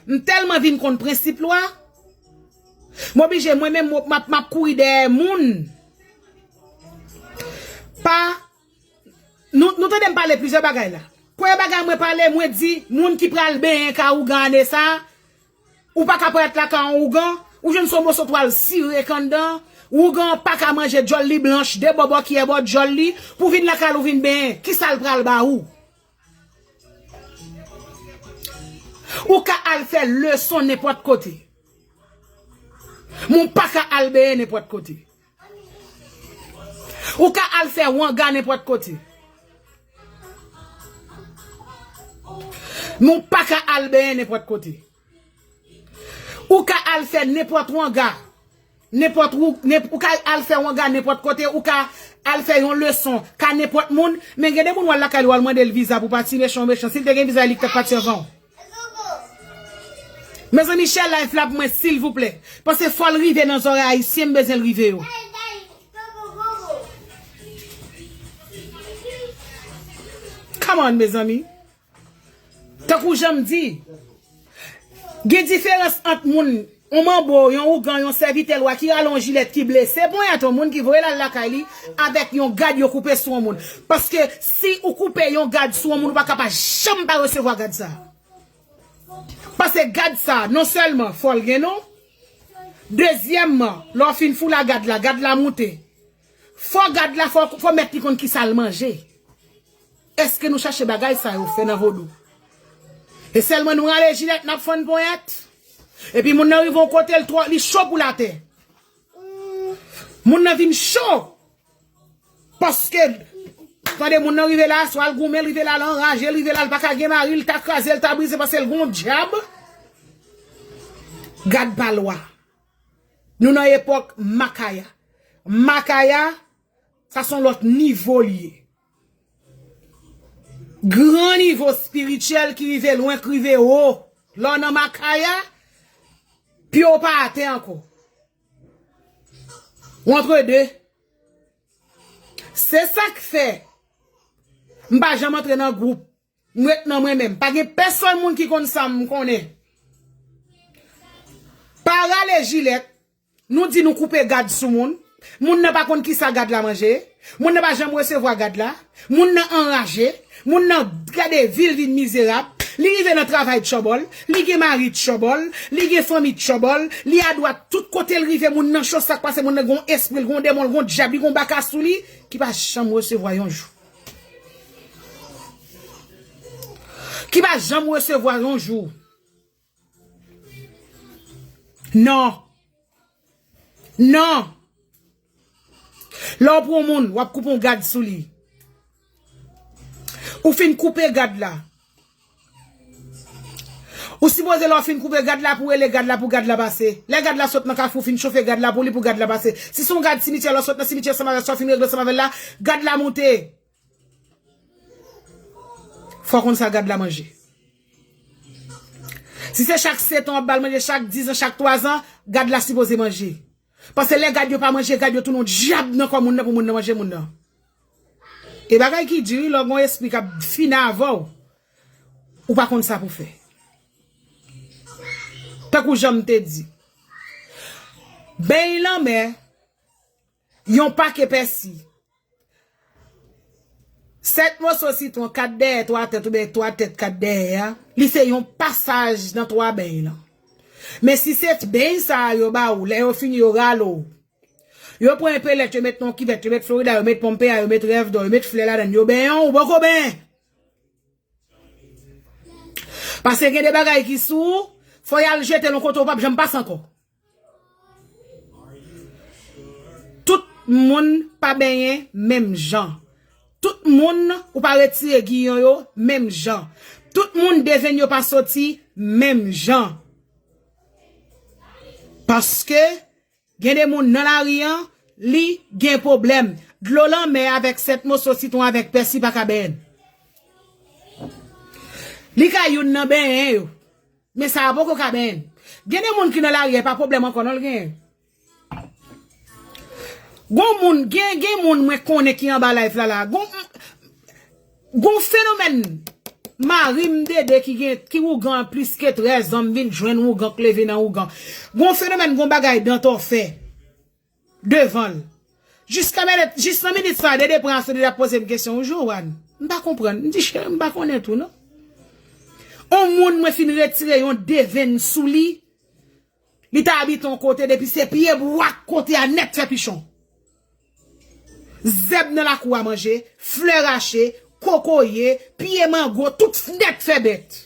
m tèlman vin konn prensip lwa, m oblije mwen menm m ap, m ap kouri dèyè moun. Pa, nou, nou tande m pale plizyè bagay la. Premye bagay mwen pale, mwen di moun ki pral benyen ka ougan ane sa, ou pa ka parèt lakay an ougan, ou jwenn se yon moso twal sire k anndan, ougan an pa ka manje djòl li blanch, de bò bò kiyè bò djòl li, pou vin lakay ou vin benyen, kisa l pral ba ou? Ou ka al fè leson nenpòt kote. Men w pa ka al benyen nenpòt kote. Ou ka al fè wanga nenpòt kote. Men w pa ka al benyen nenpòt kote. Ou ka al fè nenpòt wanga. Nenpòt ou, nenp- ou ka al fè wanga nenpòt kote, ou ka al fè yon leson ka nenpòt moun, men gen de moun w al lakay li w al mande l viza pou pati, mechan ou mechan. Si l te gen viza, li t ap pati anvan w. Mezanmi, share live la pou mwen, silvouplè. Paske fò l rive nan zòrèy ayisyen, m bezwen l rive yo. Come on, mezanmi. Tankou jan m di, gen diferans ant moun, yon manbo, yon ougan, yon sèvitè lwa ki rale yon jilèt ki blese ponyèt yon moun ki voye l al lakay li avèk yon gad yo koupe sou yon moun. Paske si ou koupe yon gad sou yon moun, ou pa ka pa janm pa resevwa gad sa. Paske gad sa, non sèlman fò l gen non, dezyèmman, lè w fin foula gad la, gad la moute. Fò gad la, fò, fò mèt li konn kisa l manje. Èske nou chache bagay sa yo fè nan vodou? E sèlman nou rale jilèt, n ap fann ponyèt. Epi moun nan rive yon kote, l twò, li cho pou l atè. Moun nan vin cho. Paske, tande, moun nan rive la, swa l goumen, l rive la, l anraje, l rive la, l pa ka gen mari, l ta kraze, l ta brize, paske l gon dyab. Gad pa lwa. Nou nan epòk Makaya. Makaya, sa se yon lòt nivo li ye. Gran nivo espirityèl ki rive lwen, ki rive wo. Lè w nan Makaya, pye w pa atè ankò. Ou antre de. Se sa k fè m pa janm antre nan gwoup. M ret nan mwen menm. Pa gen pèsonn moun ki konn sa m konnen. Pa rale jilèt, nou di nou koupe gad sou moun. Moun nan pa konn kisa gad la manje. Moun nan pa janm resevwa gad la. Moun nan anraje. Moun nan gade vi l vin mizerab. Li rive nan travay tchòbòl. Li gen mari tchòbòl. Li gen fanmi tchòbòl. Li adwat tout kote l rive. Moun nan cho, sa k pase, moun nan gon espri, l gon demon, l gon dyab, li gon baka sou li. Ki pa janm resevwa yon jou. Ki pa janm resevwa yon jou. Non. Non. Lè w pran yon moun, w ap koupe yon gad sou li. Ou fin koupe gad la. Ou sipoze lè w fin koupe gad la pou w rele gad la pou gad la pase. Lè gad la sot nan kafou, w fin chofe gad la pou li pou gad la pase. Si se yon gad simityè, lè w sot nan simityè ansanm avè l, sa w fin regle ansanm avè l la, gad la moute. Fò w konn sa gad la manje. Si se chak sèt an w ap ba l manje, chak diz an, chak twazan, gad la sipoze manje. Paske lè gad yo pa manje, gad yo tounen yon dyab nan kò moun nan pou moun nan manje moun nan. E bagay ki di wi, lè w gen yon espri k ap fini avè w, ou pa konn sa pou fè. Tankou jan m te di, beny lanmè, yon pake pèsi, sèt moso sitwon, kat dèyè, twa tèt, oubyen twa tèt, kat dèyè a, li se yon pasaj nan twa beny lan. Men si se beny sa a yo ba ou, lè yo fini, yo rale w. Yo pran enpelèt, yo met nan yon kivèt, yo met Florida, yo met Pompeya, yo met Revdor, yo met flè ladann, yo benyen w, ou poko benyen. Paske gen de bagay ki sou ou, fò y al jete l yon kote ou p ap janm pase ankò. Tout moun pa benyen menm jan. Tout moun ou pa retire giyon yo menm jan. Tout moun de venn yo pa soti menm jan. Paske gen de moun nan lari an, li gen pwoblèm. Dlo lanmè avèk sèt moso sitwon avèk pèsi pa ka benyen. Li ka youn nan benyen yo. Men sa a poko ka benyen. Gen de moun ki nan lari a, e pa pwoblèm ankò non l genyen. Gon moun, gen, gen moun mwen konnen ki anba live la la. Gon, gon fenomèn mari m Dede ki gen, ki wougan plis ke trèz an, m vin jwenn wougan k leve nan wougan. Gon fenomèn, gon bagay Dantò fè devan l. Jiska mèt, jis nan minit sa, Dede pran asou, Dede ap poze m kesyon, ou Joanne? M pa konprann. M di, cheri, m pa konnen tou non. On moun mwen fin retire yon devenn sou li, li ta abite yon kote, depi se pye bwa k kote a nèt fè pichon. Zèb nan lakou a manje, flè rache, kokoye, pye mango, tout nèt fè bèt.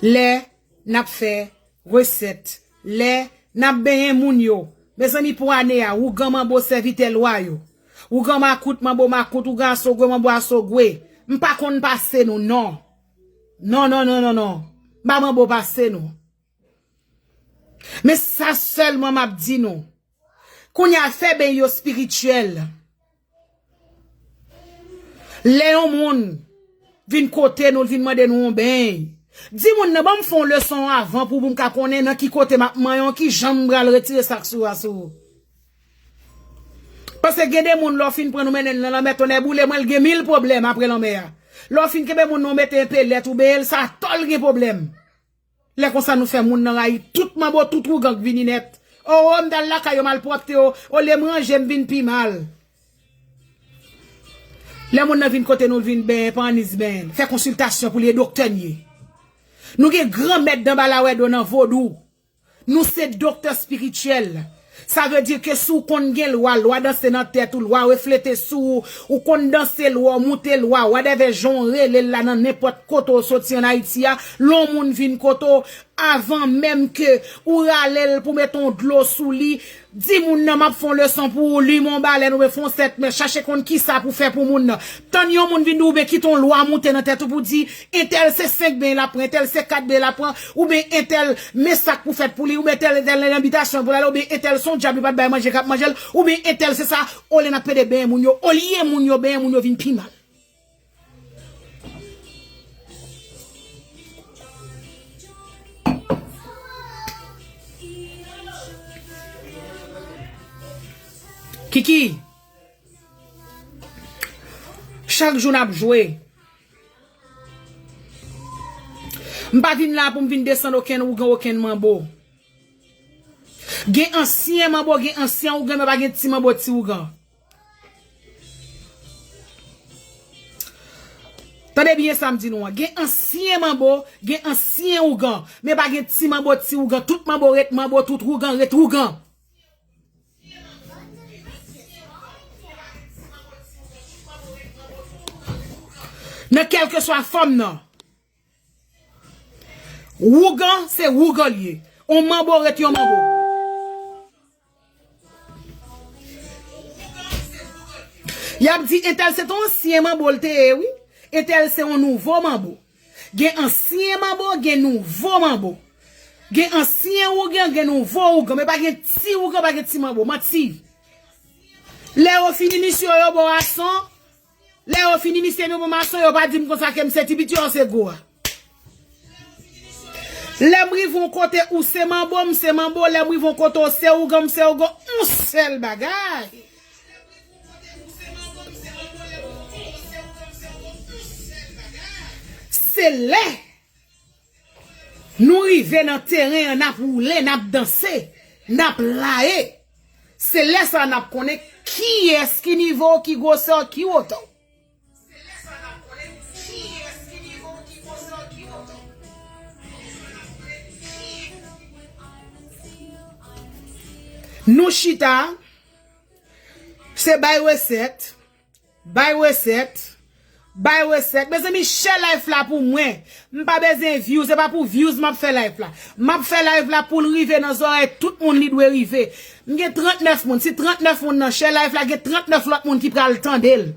Lè n ap fè resèt, lè n ap benyen moun yo. Mezanmi, pou ane a, wougan manbo sèvitè lwa yo. Wougan makout, manbo makout, wougan asogwe, manbo asogwe. M pa konn pase nou, non. Non, non, non, non, non. M pa manbo pase nou. Men sa sèlman m ap di nou. Kounye a, fè beny yo espirityèl. Lè yon moun vin kote nou, l vin mande nou yon beny, di moun nan, ban m fè yon leson avan pou, pou m ka konnen nan ki kote m ap manyen w, ki jan m pral retire sa k sou a sou ou. Paske gen de moun, lè w fin pran nou mennen l nan lanmè, tonnè boule mwen, l gen mil pwoblèm apre lanmè a. Lè w fin kenbe moun nan, w mete enpe lèt ou benyen l, sa atò l gen pwoblèm. Lè konsa nou fè moun nan rayi tout manbo, tout wougan k vini nèt. O, o, m t al lakay yo, malpwòpte yo, olye m ranje, m vin pi mal. Lè moun nan vin kote nou, l vin benyen, pa anniz benyen l. Fè konsiltasyon pou li, e doktè n ye. Nou gen gran mèt Danbalawèdo nan vodou. Nou se doktè espirityèl. Sa vle di ke si w konn gen lwa, lwa danse nan tèt ou, lwa reflete sou ou, ou konn danse lwa, w moute lwa, whatever jan w rele l la nan nenpòt kote w soti ann Ayiti a, lè yon moun vin kote w, avan menm ke ou rale l pou mete yon dlo sou li, di moun nan, m ap fè yon leson pou ou, limen yon balèn oubyen fè yon sèt mèt, chache konn kisa pou fè pou moun nan. Tann yon moun vin di w oubyen kite yon lwa moute nan tèt ou pou di, entèl se senk beny l ap pran, entèl se kat beny l ap pran, oubyen entèl men sa k pou fèt pou li, oubyen entèl, entèl nan bitasyon pou l ale, oubyen entèl se yon dyab li pa t bay manje k ap manje l, oubyen entèl se sa, olye n ap pede benyen moun yo, olye moun yo benyen moun yo vin pi mal. Kiki, chak jou n ap jwe. M pa vin la pou m vin desann okenn wougan, okenn manbo. Gen ansyen manbo, gen ansyen wougan, men pa gen ti manbo, ti wougan. Tande byen sa m di nou an. Gen ansyen manbo, gen ansyen wougan, men pa gen ti manbo, ti wougan. Tout manbo ret manbo, tout wougan ret wougan. Nan kèlkeswa fòm nan. Wougan, se wougan l ye. On manbo ret yon manbo. Y ap di, entèl se t on ansyen manbo l te ye, wi. Entèl se on nouvo manbo. Gen ansyen manbo, gen nouvo manbo. Gen ansyen wougan, gen nouvo wougan. Men pa gen ti wougan, pa gen ti manbo. Manti. Lè yo fin inisye w, yo ba w mason. Lè yo fin inisye m, yo ba w mason, yo pa di m konsa ke m se ti piti, yo se gwo a. Lè m rive yon kote, ou se manbo, m se manbo. Lè m rive yon kote, ou se wougan, m se wougan. Yon sèl bagay. Se lè nou rive nan teren an, n ap woule, n ap danse, n ap laye. Se lè sa a n ap konnen kiyès ki nivo w, ki gwosè w, ki wotè w. Nou chita, se bay resèt, bay resèt, bay resèt. Mezanmi, share live la pou mwen. M pa bezwen views, se pa pou views m ap fè live la. M ap fè live la pou l rive nan zòrèy tout moun li dwe rive. M gen trannèf moun. Si trannèf moun nan share live la, gen trannèf lòt moun ki pral tande l.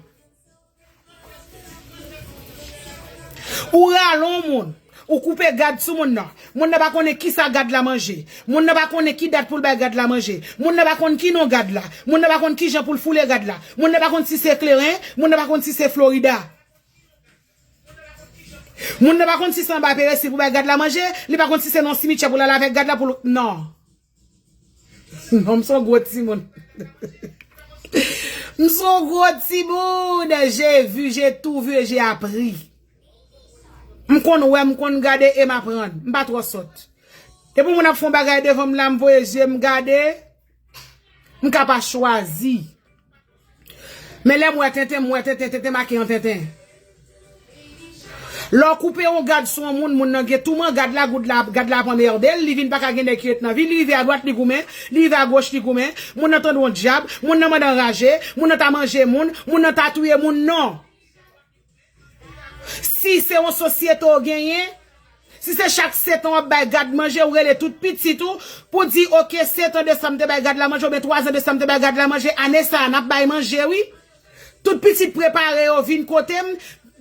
Ou rale yon moun, ou koupe gad sou moun nan. Moun nan pa konnen kisa gad la manje. Moun nan pa konnen ki dat pou l bay gad la manje. Moun nan pa konn ki non gad la. Moun nan pa konn kijan pou l foule gad la. Moun nan pa konn si se kleren, moun nan pa konn si se Florida. Moun nan pa konn si se anba peresil pou bay gad la manje, li pa konn si se nan simityè pou l al avèk gad la pou l. Non. Non, m se yon gwo timoun. M se yon gwo timoun. J'ai vu, j'ai tout vu et j'ai appris. M konn wè, m konn gade e m aprann. M pa twò sòt. Depi moun ap fè yon bagay devan m la, m voye zye m gade. M ka pa chwazi. Men lè m wè tenten, m wè tenten, tenten make yon tenten. Lè w koupe yon gad sou yon moun, moun nan gen touman gad la, goud la, gad la ap anmède l, li vin pa ka gen nèg ki ret nan vi, li rive adwat li goumen, li rive agoch li goumen, moun nan tande yon dyab, moun nan mande anraje, moun nan ta manje moun, moun nan ta touye moun, non. Si se yon sosyete w genyen, si se chak sèt an w ap bay gad manje, ou rele tout pitit ou pou di, oke, sèt an de sa m te bay gad la manje, oubyen twa zan de sa m te bay gad la manje, ane sa a n ap bay manje, wi. Tout pitit prepare yo vin kote m,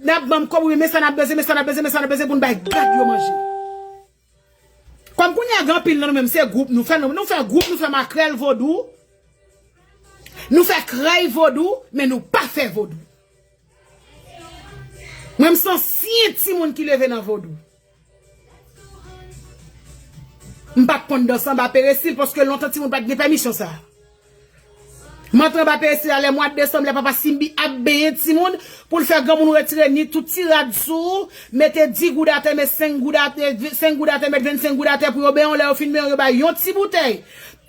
n ap ban m kòb, wi, men sa n ap bezwen, men sa n ap bezwen, men sa n ap bezwen pou n bay gad yo manje. Kòm kounye a gen anpil nan nou menm, se gwoup, nou fè, nou, nou fè gwoup, nou fè makrèl vodou, nou fè krèy vodou, men nou pa fè vodou. Mwen, m se ansyen timoun ki leve nan vodou. M pa t konn danse anba peresil, paske lontan timoun pa t gen pèmisyon sa. M antre anba peresil a lè mwa desanm, lè papa Simbi ap benyen timoun, pou l fè granmoun retire ni tout ti rad sou ou, mete dis goud atè, met senk goud atè, senk goud atè, met vennsenk goud atè pou yo benyen w. Lè yo fin benyen w, yo bay yon ti boutèy.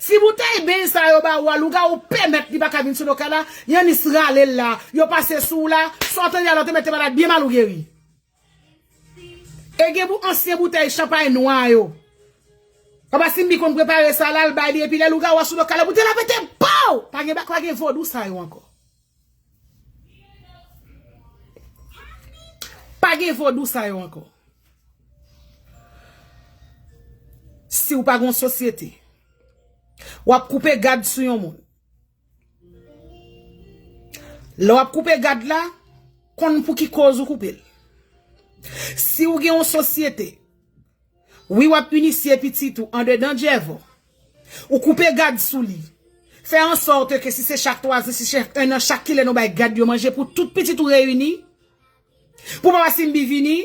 Ti boutèy beny sa yo ba ou a, lougawou pèmèt li pa ka vin sou lokal la, Yannis rale l la, yo pase sou ou la, sa w tande a la, w te mèt te malad byen mal ou geri. E gen bou ansyen boutèy chanpay nwa yo. Papa Simbi konn prepare sa la, l bay li, epi lè lougawou a sou lokal la, boutèy la pete, pow! Pa gen, pa gen vodou sa yo ankò. Pa gen vodou sa yo ankò. Si w pa gen yon sosyete, w ap koupe gad sou yon moun. Lè w ap koupe gad la, konn pou ki koz ou koupe l. Si w gen yon sosyete, wi, w ap inisye pitit ou andedan djèvò. Ou koupe gad sou li. Fè ansòt ke si se chak twa zan, si chak en an, chak kilè nou bay gad yo manje pou tout pitit ou reyini. Pou papa Simbi vini.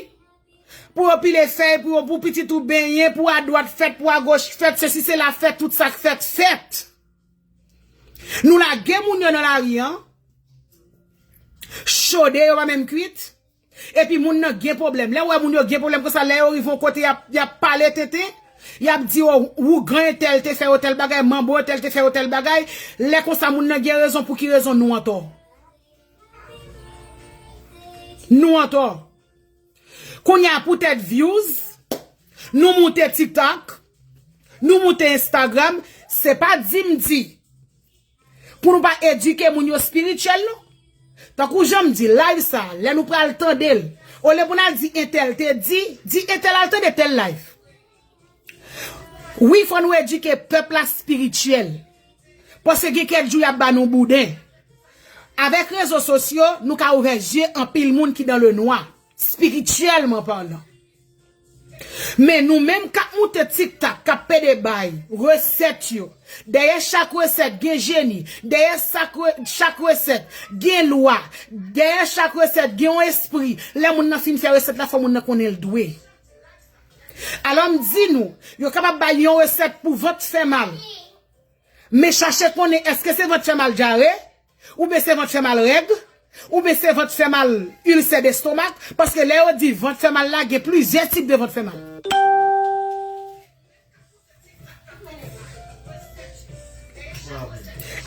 Pou yo pile fèy, pou yo, pou pitit ou benyen, pou adwat fèt, pou agoch fèt, sesi sela fèt, tout sa k fèt, fèt. Nou lage moun yo nan lari an. Chode yo pa menm kwit. Epi moun nan gen pwoblèm. Lè w wè moun yo gen pwoblèm konsa, lè yo rive yon kote, y ap, y ap pale tenten. Y ap di, o, ougan entèl te fè yo tèl bagay, manbo entèl te fè yo tèl bagay. Lè konsa, moun nan gen rezon, pou ki rezon nou antò? Nou antò. Kounye a, poutèt views, nou moute TikTok, nou moute Instagram, se pa di m di pou nou pa edike moun yo espirityèl, non. Tankou jan m di, live sa, lè nou pral tande l, olye pou n al di entèl te di, di entèl al tande tèl live. Wi, fò nou edike pèp la espirityèl. Paske gen kèk jou y ap ba nou bouden. Avèk rezo sosyo, nou ka ouvè zye anpil moun ki dans le noir, espirityèlman palan. Men nou menm k ap moute TikTok, k ap pede bay resèt yo, dèyè chak resèt gen jeni, dèyè chak re-, chak resèt gen lwa, dèyè chak resèt gen yon espri. Lè moun nan fin fè resèt la, fò moun nan konnen l dwe. Alò m di nou, yo kapab bay yon resèt pou vant fè mal. Men chache konnen èske se vant fè mal dyare, oubyen se vant fè mal règ, oubyen se vant fè mal ilsè destomak, paske lè yo di vant fè mal la, gen plizyè tip de vant fè mal.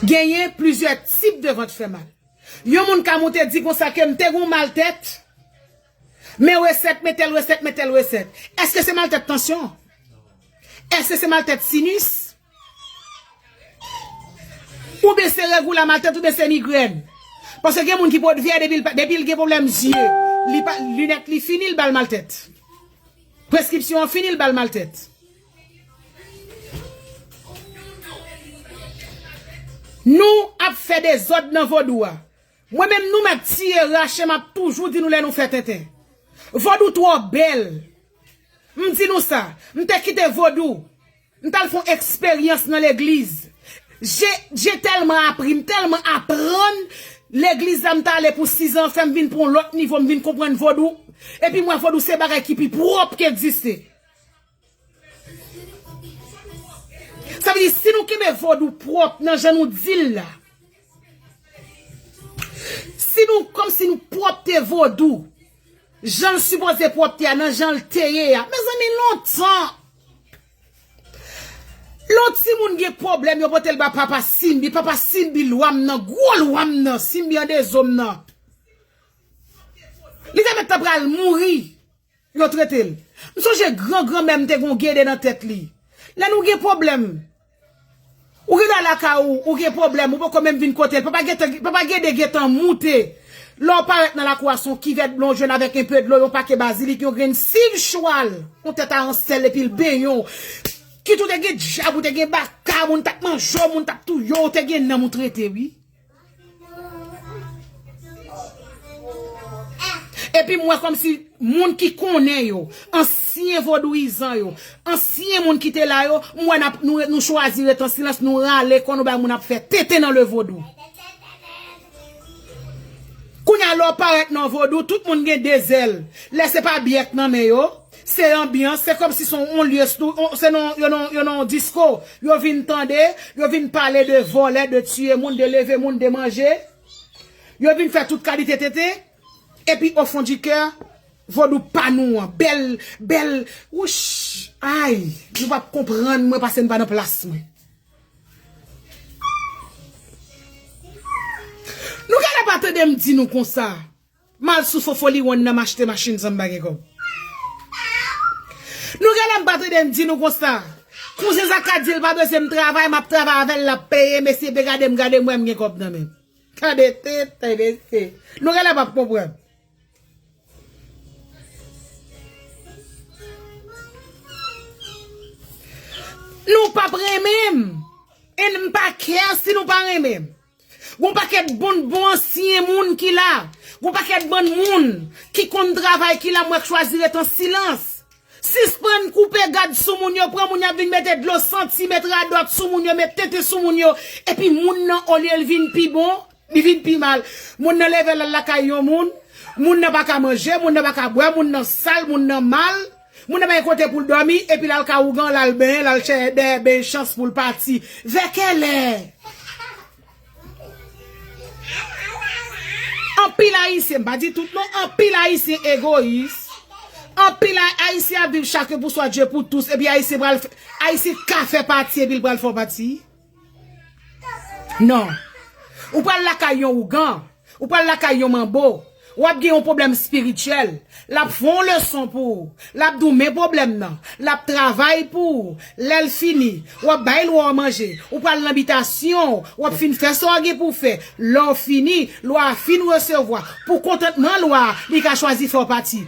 Genyen plizyè tip de vant fè mal. Yon moun ka moute di konsa ke m te gon mal tèt, men resèt, men tèl resèt, men tèl resèt. Èske se mal tèt tansyon? Èske se mal tèt sinis? Oubyen se règ ou la mal tèt, oubyen se migrèn? Paske gen moun ki pot vyè depi l pa, depi l gen pwoblèm zye, li pa, linèt li fini, l ba l mal tèt. Preskripsyon an fini, l ba l mal tèt. Nou ap fè dezòd nan vodou a. Mwen menm nou mèt tiye, rache, m ap toujou di nou lè nou fè tenten. Vodou twò bèl. M di nou sa, m te kite vodou. M t al fè yon eksperyans nan legliz. J'ai, j'ai tellement appris, m tèlman aprann. Legliz la m t ale pou sizan fè m vin pran yon lòt nivo, m vin konprann vodou. Epi m wè vodou se bagay ki pi pwòp ki egziste. Sa vle di, si nou kenbe vodou pwòp nan jan nou di l la, si nou, kòmsi nou pwòpte vodou, jan l sipoze pwòpte a, nan jan l te ye a, mezanmi, lontan, lè yon timoun gen pwoblèm, yo pote l ba papa Simbi, papa Simbi, lwa m nan, gwo lwa m nan, Simbi an de zo m nan. Li te mèt ta pral mouri. Yo trete l. M sonje gran granmè m te gen yon gede nan tèt li. Lè nou gen pwoblèm, ou gen dwa lakay ou, ou gen pwoblèm, ou poko menm vin kote l. Papa gede, papa gede gentan moute. Lè w parèt nan lakou a, se yon kivèt dlo w jwenn avèk enpe dlo, yon pake bazilik, yon grenn siv chwal, yon tèt a ansèl epi l benyen w. Kit ou te gen dyab, ou te gen baka, moun t ap manje w, moun t ap touye w, ou te gen nanm ou trete, wi. Epi m wè kòmsi moun ki konnen yo, ansyen vodouyizan yo, ansyen moun ki te la yo, m wè n ap, nou, nou chwazi ret an silans, nou rale kò nou bay moun ap fè tenten nan le vodou. Kounye a, lè w parèt nan vodou, tout moun gen de zèl. Lè se pa byè k nan men yo, se anbyans, se kòmsi se yon lye, se nan, yo nan, yo nan yon disko, yo vin tande, yo vin pale de vòlè, de tiye moun, de leve moun, de manje. Yo vin fè tout kalite tenten. Epi, au fond du cœur, vodou pa nou an, bèl, bèl, wouch, ay, nou p ap konprann mwen paske n pa nan plas mwen. Nou genlè pa tande m di nou konsa. M al sou Fofo Liwon nan m achte machin san m pa gen kòb. Nou genlè m pa tande m di nou konsa. Kouzen Zaka di l pa bezwen m travay, m ap travay avè l, l ap peye, mesye, pe gade m, gade m wè m gen kòb nan men m. Gade tenten, mesye. Nou genlè p ap konprann. Nou p ap renmen m. E m pa care si nou pa renmen m. Gon pakèt bon, bon ansyen moun ki la. Gon pakèt bann moun ki konn travay ki la, m wè k chwazi ret an silans. Sispann koupe gad sou moun yo, pran moun y ap vin mete dlo santi, met radòt sou moun yo, met tenten sou moun yo. Epi moun nan, olye l vin pi bon, li vin pi mal. Moun nan leve l al lakay yon moun, moun nan pa ka manje, moun nan pa ka bwè, moun nan sal, moun nan mal. Moun nan pa gen kote pou l dòmi, epi l al ka ougan, l al benyen, l al chè-, dèyè benyen chans pou l pati. Vè kèlè? Anpil Ayisyen, m pa di tout non, anpil Ayisyen egoyis. Anpil Ay-, Ayisyen ap viv chacun pour soi, Dieu pour tous, epi Ayisyen pral f-, Ayisyen ka fè pati, epi l pral fè w pati. Non. Ou pral lakay yon ougan. Ou pral lakay yon manbo. W ap gen yon pwoblèm espirityèl. L ap fè yon leson pou ou. L ap di w men pwoblèm nan. L ap travay pou ou. Lè l fini, w ap bay lwa w manje. Ou pral nan bitasyon w. W ap fin fè sa w gen pou w fè. Lè w fini, lwa a fin resevwa. Pou kontantman lwa a, li ka chwazi fè w pati.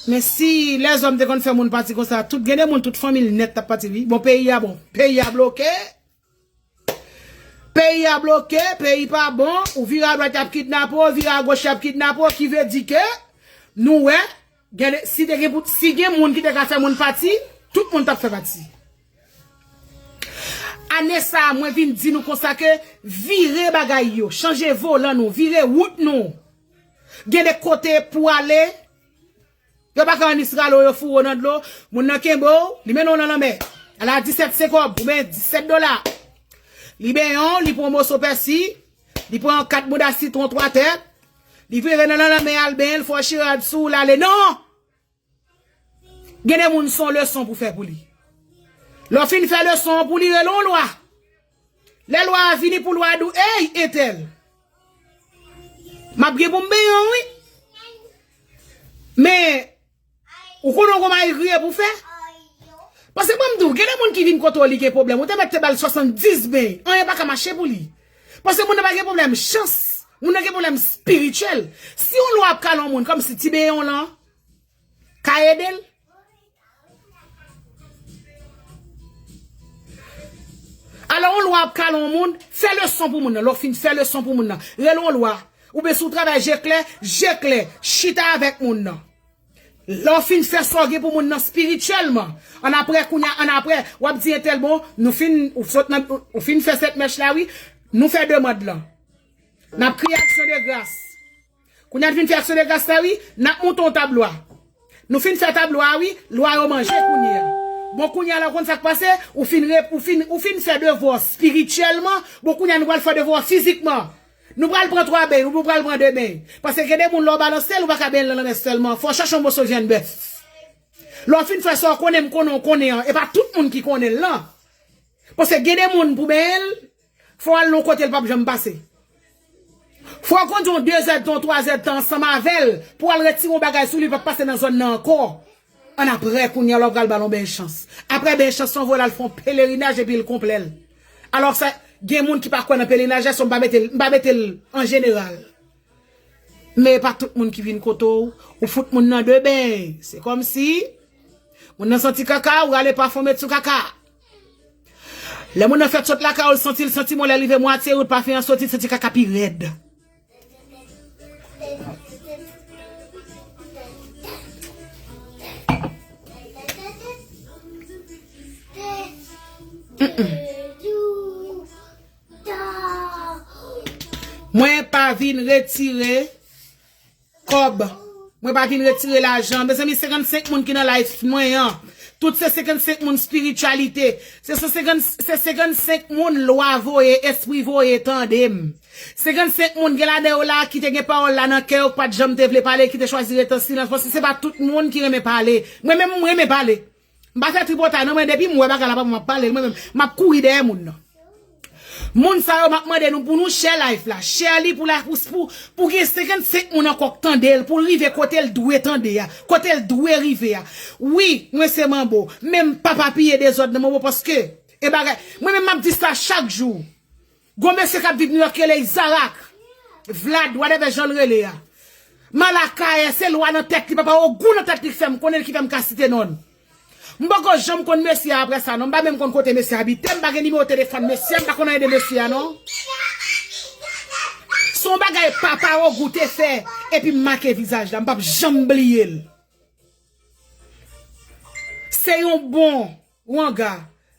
Men si lèzòm te konn fè moun pati konsa, tout, gen de moun, tout fanmi l nèt t ap pati, wi. Bon, peyi a bon. Peyi a bloke. Peyi a bloke, peyi pa bon, ou vire adwat y ap kidnape w, vire agoch y ap kidnape w, ki vle di ke nou wè, gen, si te gen pou, si gen moun ki te ka fè moun pati, tout moun t ap fè pati. Ane sa a, mwen vin di nou konsa ke vire bagay yo, chanje volan nou, vire wout nou. Gen de kote pou ale, yo pa ka annis rale w, yo foure w nan dlo. Moun nan kenbe w, li mennen w nan lanmè. Ala disèt sen kòb, oubyen disèt dola. Li benyen w, li pran yon moso pèsi, li pran kat bouda sitwon, twa tèt, li vire nan lanmè al benyen, l fè w chirad sou w, l ale. Non! Gen de moun se yon leson pou fè pou li. Lè w fin fè leson an pou li, rele yon lwa. Lè lwa a vini pou lwa a di w, ey, entèl, m ap gen pou m benyen w, wi. Men, ou konnen w gon mari griye pou fè? Paske ban m di w, gen de moun ki vin kote w, li gen pwoblèm. Ou te mèt te ba l swasanndis beny, anyen pa ka mache pou li. Paske moun nan pa gen pwoblèm chans. Moun nan gen pwoblèm espirityèl. Si yon lwa ap kale yon moun, kòmsi ti benyen w lan ka ede l. Alò, yon lwa ap kale yon moun, fè leson pou moun nan. Lè w fin fè leson pou moun nan, rele yon lwa. Oubyen si w travay je klè, je klè, chita avèk moun nan. Lè w fin fè sa w gen pou moun nan espirityèlman, annapre, kounye a, annapre, w ap di entèl, bon, nou fin, ou sot nan, ou, ou fin fè sèt mèch la, wi, nou fè demann lan. N ap kriye aksyon de gras. Kounye a n fin fè aksyon de gras la, wi, n ap monte yon tab lwa. Nou fin fè tab lwa, wi, lwa yo manje kounye a. Bon, kounye a la, w konn sa k pase, ou fin, rep, ou fin, ou fin fè devwa w espirityèlman, bon, kounye a nou pral fè devwa w fizikman. Nou pral pran twa beny, nou pral pran de beny. Paske gen de moun, lè w balanse l, ou pa ka benyen l nan lanmè sèlman. Fò w chache yon moso vyann bèf. Lè w fin fè sa w konnen, m konnen w konnen an, e pa tout moun ki konnen l lan. Paske gen de moun pou benyen l, fò w al nan yon kote l p ap janm pase. Fò w kondui yon de zèdtan, yon twa zèdtan ansanm avè l pou w al retire yon bagay sou li, l p ap pase nan zòn nan ankò. Annapre, kounye a, lè w pral ba l yon beny chans. Apre beny chans lan, w voye l al fè yon pelerinaj epi l konplè l. Alò sa, gen moun ki pa kwè nan pelerinaj la, so m pa mete l, m pa mete l an jeneral. Men e pa tout moun ki vin kote w, ou fout moun nan de beny. Se kòmsi moun nan santi kaka, ou rale pafen w met sou kaka. Lè moun nan fèk sot lakay ou, l santi, l santi bon, lè l rive mwatye wout, pafen an soti, l santi kaka pi rèd. Mm-mm. Mwen pa vin retire kòb. Mwen pa vin retire lajan. Mezanmi, senkannsenk moun ki nan live mwen an. Tout se senkannsenk moun espirityalite. Se, se senkannsenk moun lwa voye, espri voye, tande m. Senkannsenk moun gen ladan yo la ki te gen pawòl la nan kè yo, ki pa t janm te vle pale, ki te chwazi rete an silans. Paske se pa tout moun ki renmen pale. Mwen menm, mwen renmen pale. M pa fè tripotay, non, mwen, depi m wè bagay la pa bon, m ap pale l, mwen menm, m ap kouri dèyè moun nan. Moun sa yo, m ap mande nou pou nou share live la. Share li pou la, pou, pou, pou gen senkannsenk moun ankò k tande l, pou l rive kote l dwe tande a, kote l dwe rive a. Wi, mwen se manbo, men m p ap apiye dezòd nan manbo paske e bagay, mwen menm m ap di sa chak jou. Gon mesye k ap viv Nouyòk rele Izarak, Vlad, whatever jan l rele a. Malakayè, se lwa nan tèt li, papa, ogou nan tèt li k fè m konnen l, ki fè m ka site non l. M poko janm konn mesye a apre sa, non. M pa menm konn kote mesye a abite, m pa gen nimewo telefòn mesye a, m pa konn anyen de mesye a, non. Se yon bagay papa ogou te fè, epi m make vizaj la, m p ap janm bliye l. Se yon bon Wanga,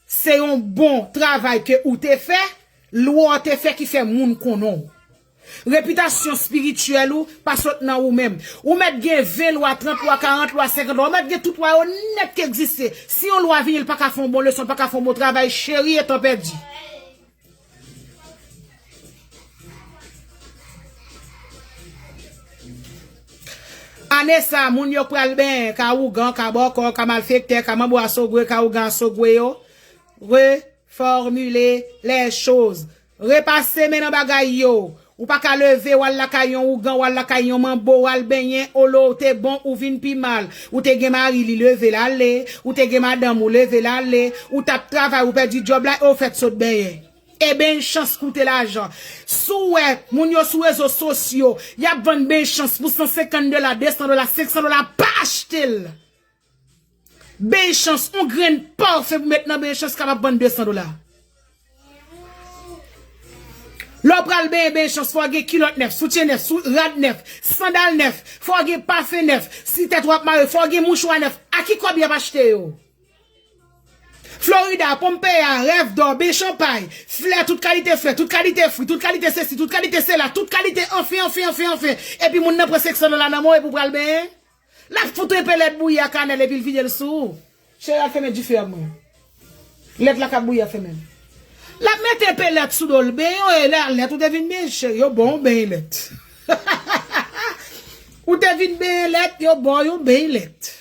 se yon bon travay ke ou te fè, lwa w te fè ki fè moun konnen w. Repitasyon espirityèl ou pa sot nan ou menm. Ou mèt gen ven lwa, trant lwa, karant lwa, senkant lwa. Ou mèt gen tout lwa yo nèt ki egziste. Si yon lwa vini, l pa ka fè yon bon leson, l pa ka fè yon bon travay, cheri, e tan pèdi. Ane sa, moun yo pral benyen, ka ougan, ka bòkò, ka malfektè, ka manbo a sogwe, ka ougan a sogwe yo. Reformule les choses. Repase men nan bagay yo. Ou pa ka leve, w al lakay yon ougan, w al lakay yon manbo, w al benyen, olo, ou te bon, ou vin pi mal. Ou te gen mari, li leve l ale. Ou te gen madanm, ou leve l ale. Ou t ap travay, ou pèdi djòb la, e w fèk sot benyen. E beny chans koute lajan. Si w wè moun yo sou rezo sosyo, y ap vann beny chans pou san senkant dola, de san dola, senk san dola, pa achte l. Beny chans, yon grenn pafen pou met nan beny chans kapab vann de san dola. Lè w pral benyen beny chans, fò w gen kilòt nèf, soutyen nèf, sou, rad nèf, sandal nèf, fò w gen pafen nèf, si tèt w ap mare, fò w gen mouchwa nèf. A ki kòb y ap achte yo? Florida, Pompeya, Rêve d'Or, beny chanpay, flè, tout kalite flè, tout kalite fwi, tout kalite sesi, tout kalite sela, tout kalite anfen, anfen, anfen, anfen. Epi moun nan pran senk san dola nan men w epi w pral benyen. L ap fout w enpe lèt bouyi a kanèl epi l vide l sou ou. Cheri, al fèmen dife a mwen. Lèt la k ap bouyi a fèmen l. L ap mete enpe lèt sou do l, benyen w e lè, lèt ou te vin benyen, cheri, yo ba w benyen lèt. Ou te vin benyen lèt, yo ba w yon benyen lèt.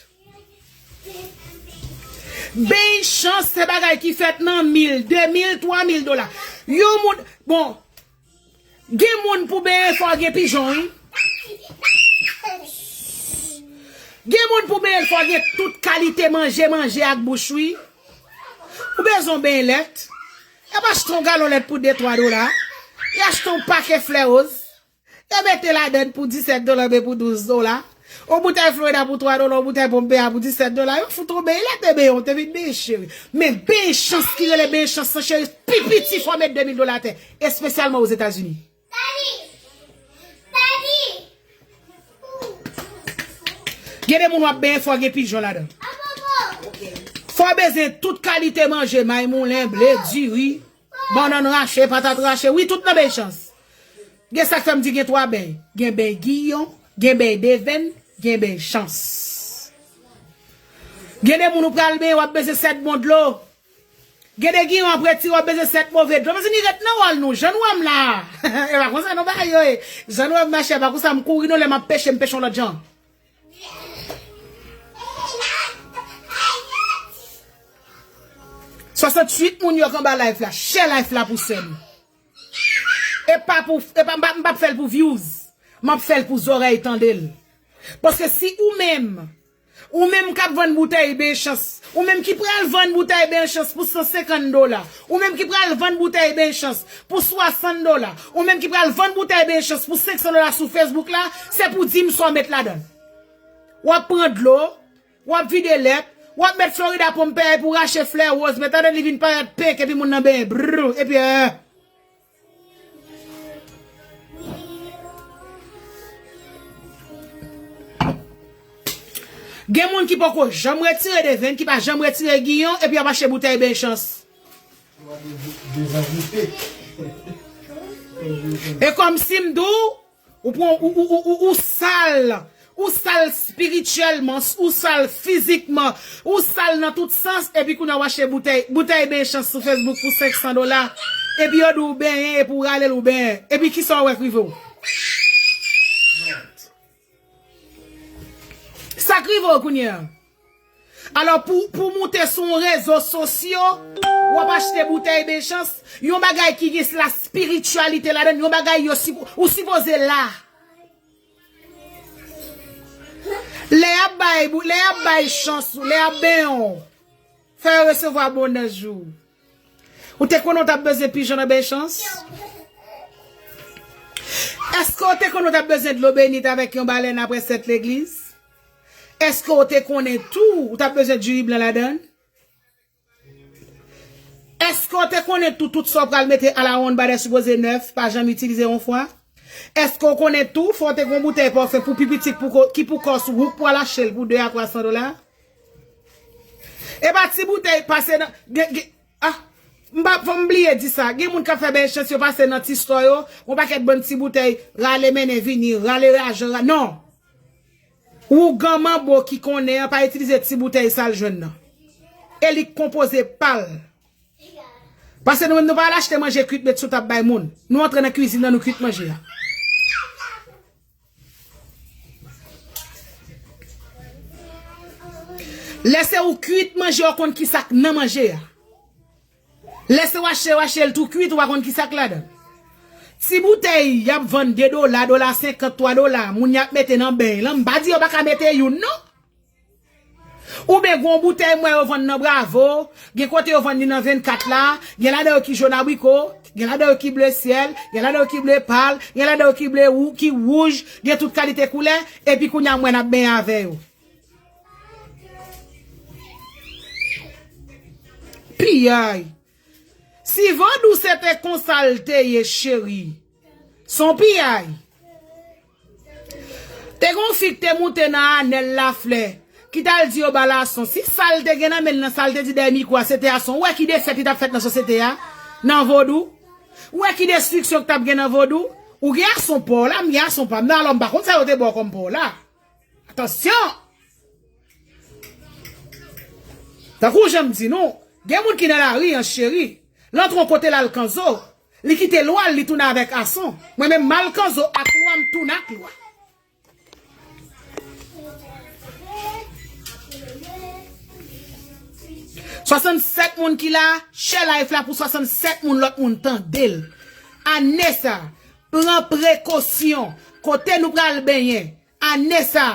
Beny chans se bagay ki fèt nan mil, de mil, twa mil dola. Yon moun, bon, gen moun pou benyen fò gen pijon, wi. Gen moun pou benyen fò gen tout kalite manje, manje ak bouch, wi. Ou bezwen benyen lèt? Y ap achte yon galon lèt pou de, twa dola. Y achte yon pake flè woz. Yo mete ladann pou disèt dola oubyen pou douz dola. Yon boutèy Florida pou twa dola, yon boutèy Pompeya pou disèt dola. Yo fout ou benyen lèt, e benyen w te vin benyen, cheri. Men benyen chans ki rele benyen chans lan, cheri, pi piti fò w met de mil dola atè, espesyalman Ozetazini. Gen de moun w ap benyen, fò gen pijon ladan. Fò w bezwen tout kalite manje, may moulen, ble, diri, bannann rache, patat rache. Wi, tout nan Bèl Chans. Gen sa k fè m di gen twa bèy. Gen bèy Giyon, gen bèy Devenn, gen Bèl Chans. Gen de moun ou pral benyen, w ap bezwen sèt bon dlo. Gen de Giyon ap retire, w ap bezwen sèt move dlo. Mezanmi, ret nan wòl nou. Jan nou wè m la. E pa konsa non bagay yo ye. Jan nou wè m mache, e pa konsa m kouri non, lè m ap peche, m peche yon lòt jan. Swasanntuit moun yo k anba live la, share live la pou sè nou. E pa pou, e pa, m pa, m p ap fè l pou views. M ap fè l pou zòrèy tande l. Paske si ou menm, ou menm k ap vann boutèy Bèl Chans, ou menm ki pral vann boutèy Bèl Chans pou san senkant dola, ou menm ki pral vann boutèy Bèl Chans pou swasant dola, ou menm ki pral vann boutèy Bèl Chans pou senk san dola sou Facebook la, se pou di m sa w met ladan l. W ap pran dlo, w ap vide lèt, w ap met Florida Pompeii pou rache flè woz, met ladan li vin parèt penk, epi moun nan benyen, brrr, epi, eh. Gen moun ki poko janm retire Devenn, ki pa janm retire Giyon, epi y ap achte boutèy Bèl Chans. E kòmsi m di w, ou pran, ou, ou, ou, ou, ou sal, ou sal espirityèlman, ou sal fizikman, ou sal nan tout sans, epi kounye a w achte boutèy, boutèy Bèl Chans sou Facebook pou senk san dola, epi yo di w benyen, epi w rale l ou benyen, epi kisa w wè k rive w? Sa k rive w kounye a? Alò, pou, pou moute sou yon rezo sosyo, w ap achte boutèy Bèl Chans, yon bagay ki gen la spirityalite ladan l, yon bagay yo sipo-, ou sipoze la. Lè y ap bay, lè y ap bay chans ou, lè y ap benyen w, fè yo resevwa abondans jou. Ou te konnen w t ap bezwen pijon nan Bèl Chans? Èske w te konnen w t ap bezwen dlo benit avèk yon balèn apre sèt legliz? Èske w te konnen tou ou t ap bezwen diri blan ladan l? Èske w te konnen tou tout sa w pral mete alawonn badè sipoze nèf, pa janm itilize yon fwa? Èske w konnen tou fò w te gen yon boutèy pòfen pou pi piti pou ko-, ki pou kò sou ou k pral achte l pou de a twa san dola? E pa ti boutèy pase nan, gen, gen, ah, m pa, fò m bliye di sa. Gen moun k ap fè Bèl Chans yo pase nan ti store yo, yon pakèt bann ti boutèy, rale mennen vini, rale lajan, ra-, non. Ougan manbo ki konnen an pa itilize ti boutèy sa l jwenn nan. E li k konpoze pa l. Paske nou menm nou pa al achte manje kwit met sou tab bay moun. Nou antre nan kwizin nan nou kwit manje a. Lè se ou kwit manje, ou konn ki sa k nan manje a. Lè se w achte, w achte l tou kwit, ou pa konn ki sa k ladan l. Ti boutèy y ap vann de dola, dola senkant, twa dola, moun y ap mete nan beny lan, m pa di yo pa ka mete youn non. Oubyen gen yon boutèy m wè yo vann nan Bravo, gen kote yo vann li nan vennkat la, gen ladan yo ki jòn abriko, gen ladan yo ki ble syèl, gen ladan yo ki ble pal, gen ladan yo ki ble wou-, ki wouj, gen tout kalite koulè, epi kounye a m wè n ap benyen avè yo. Piyay. Si vodou se te konsa l te ye, cheri, se yon piyay. Te gen yon fi k te moute nan Anèl Laflè, ki t al di yo ba l ason. Si sa l te gen nan men l nan sa l te di dèyè mikwo a, se te ason. Ou wè ki defèt ki t ap fèt nan sosyete a, nan vodou? Ou wè ki destriksyon ki t ap gen nan vodou? Ou gen ason pa w la, m gen ason pa m nan, alò m pa konn sa yo te ba w kòm pa w la. Atansyon! Tankou jan m di nou, gen moun ki nan lari an cheri, l antre yon kote l al kanzo, li kite lwa l, li tounen avèk ason. Mwen menm m al kanzo ak lwa, m tounen ak lwa. Swasannsèt moun ki la, share live la pou swasannsèt moun, lòt moun tande l. Ane sa, pran prekosyon, kote nou pral benyen. Ane sa,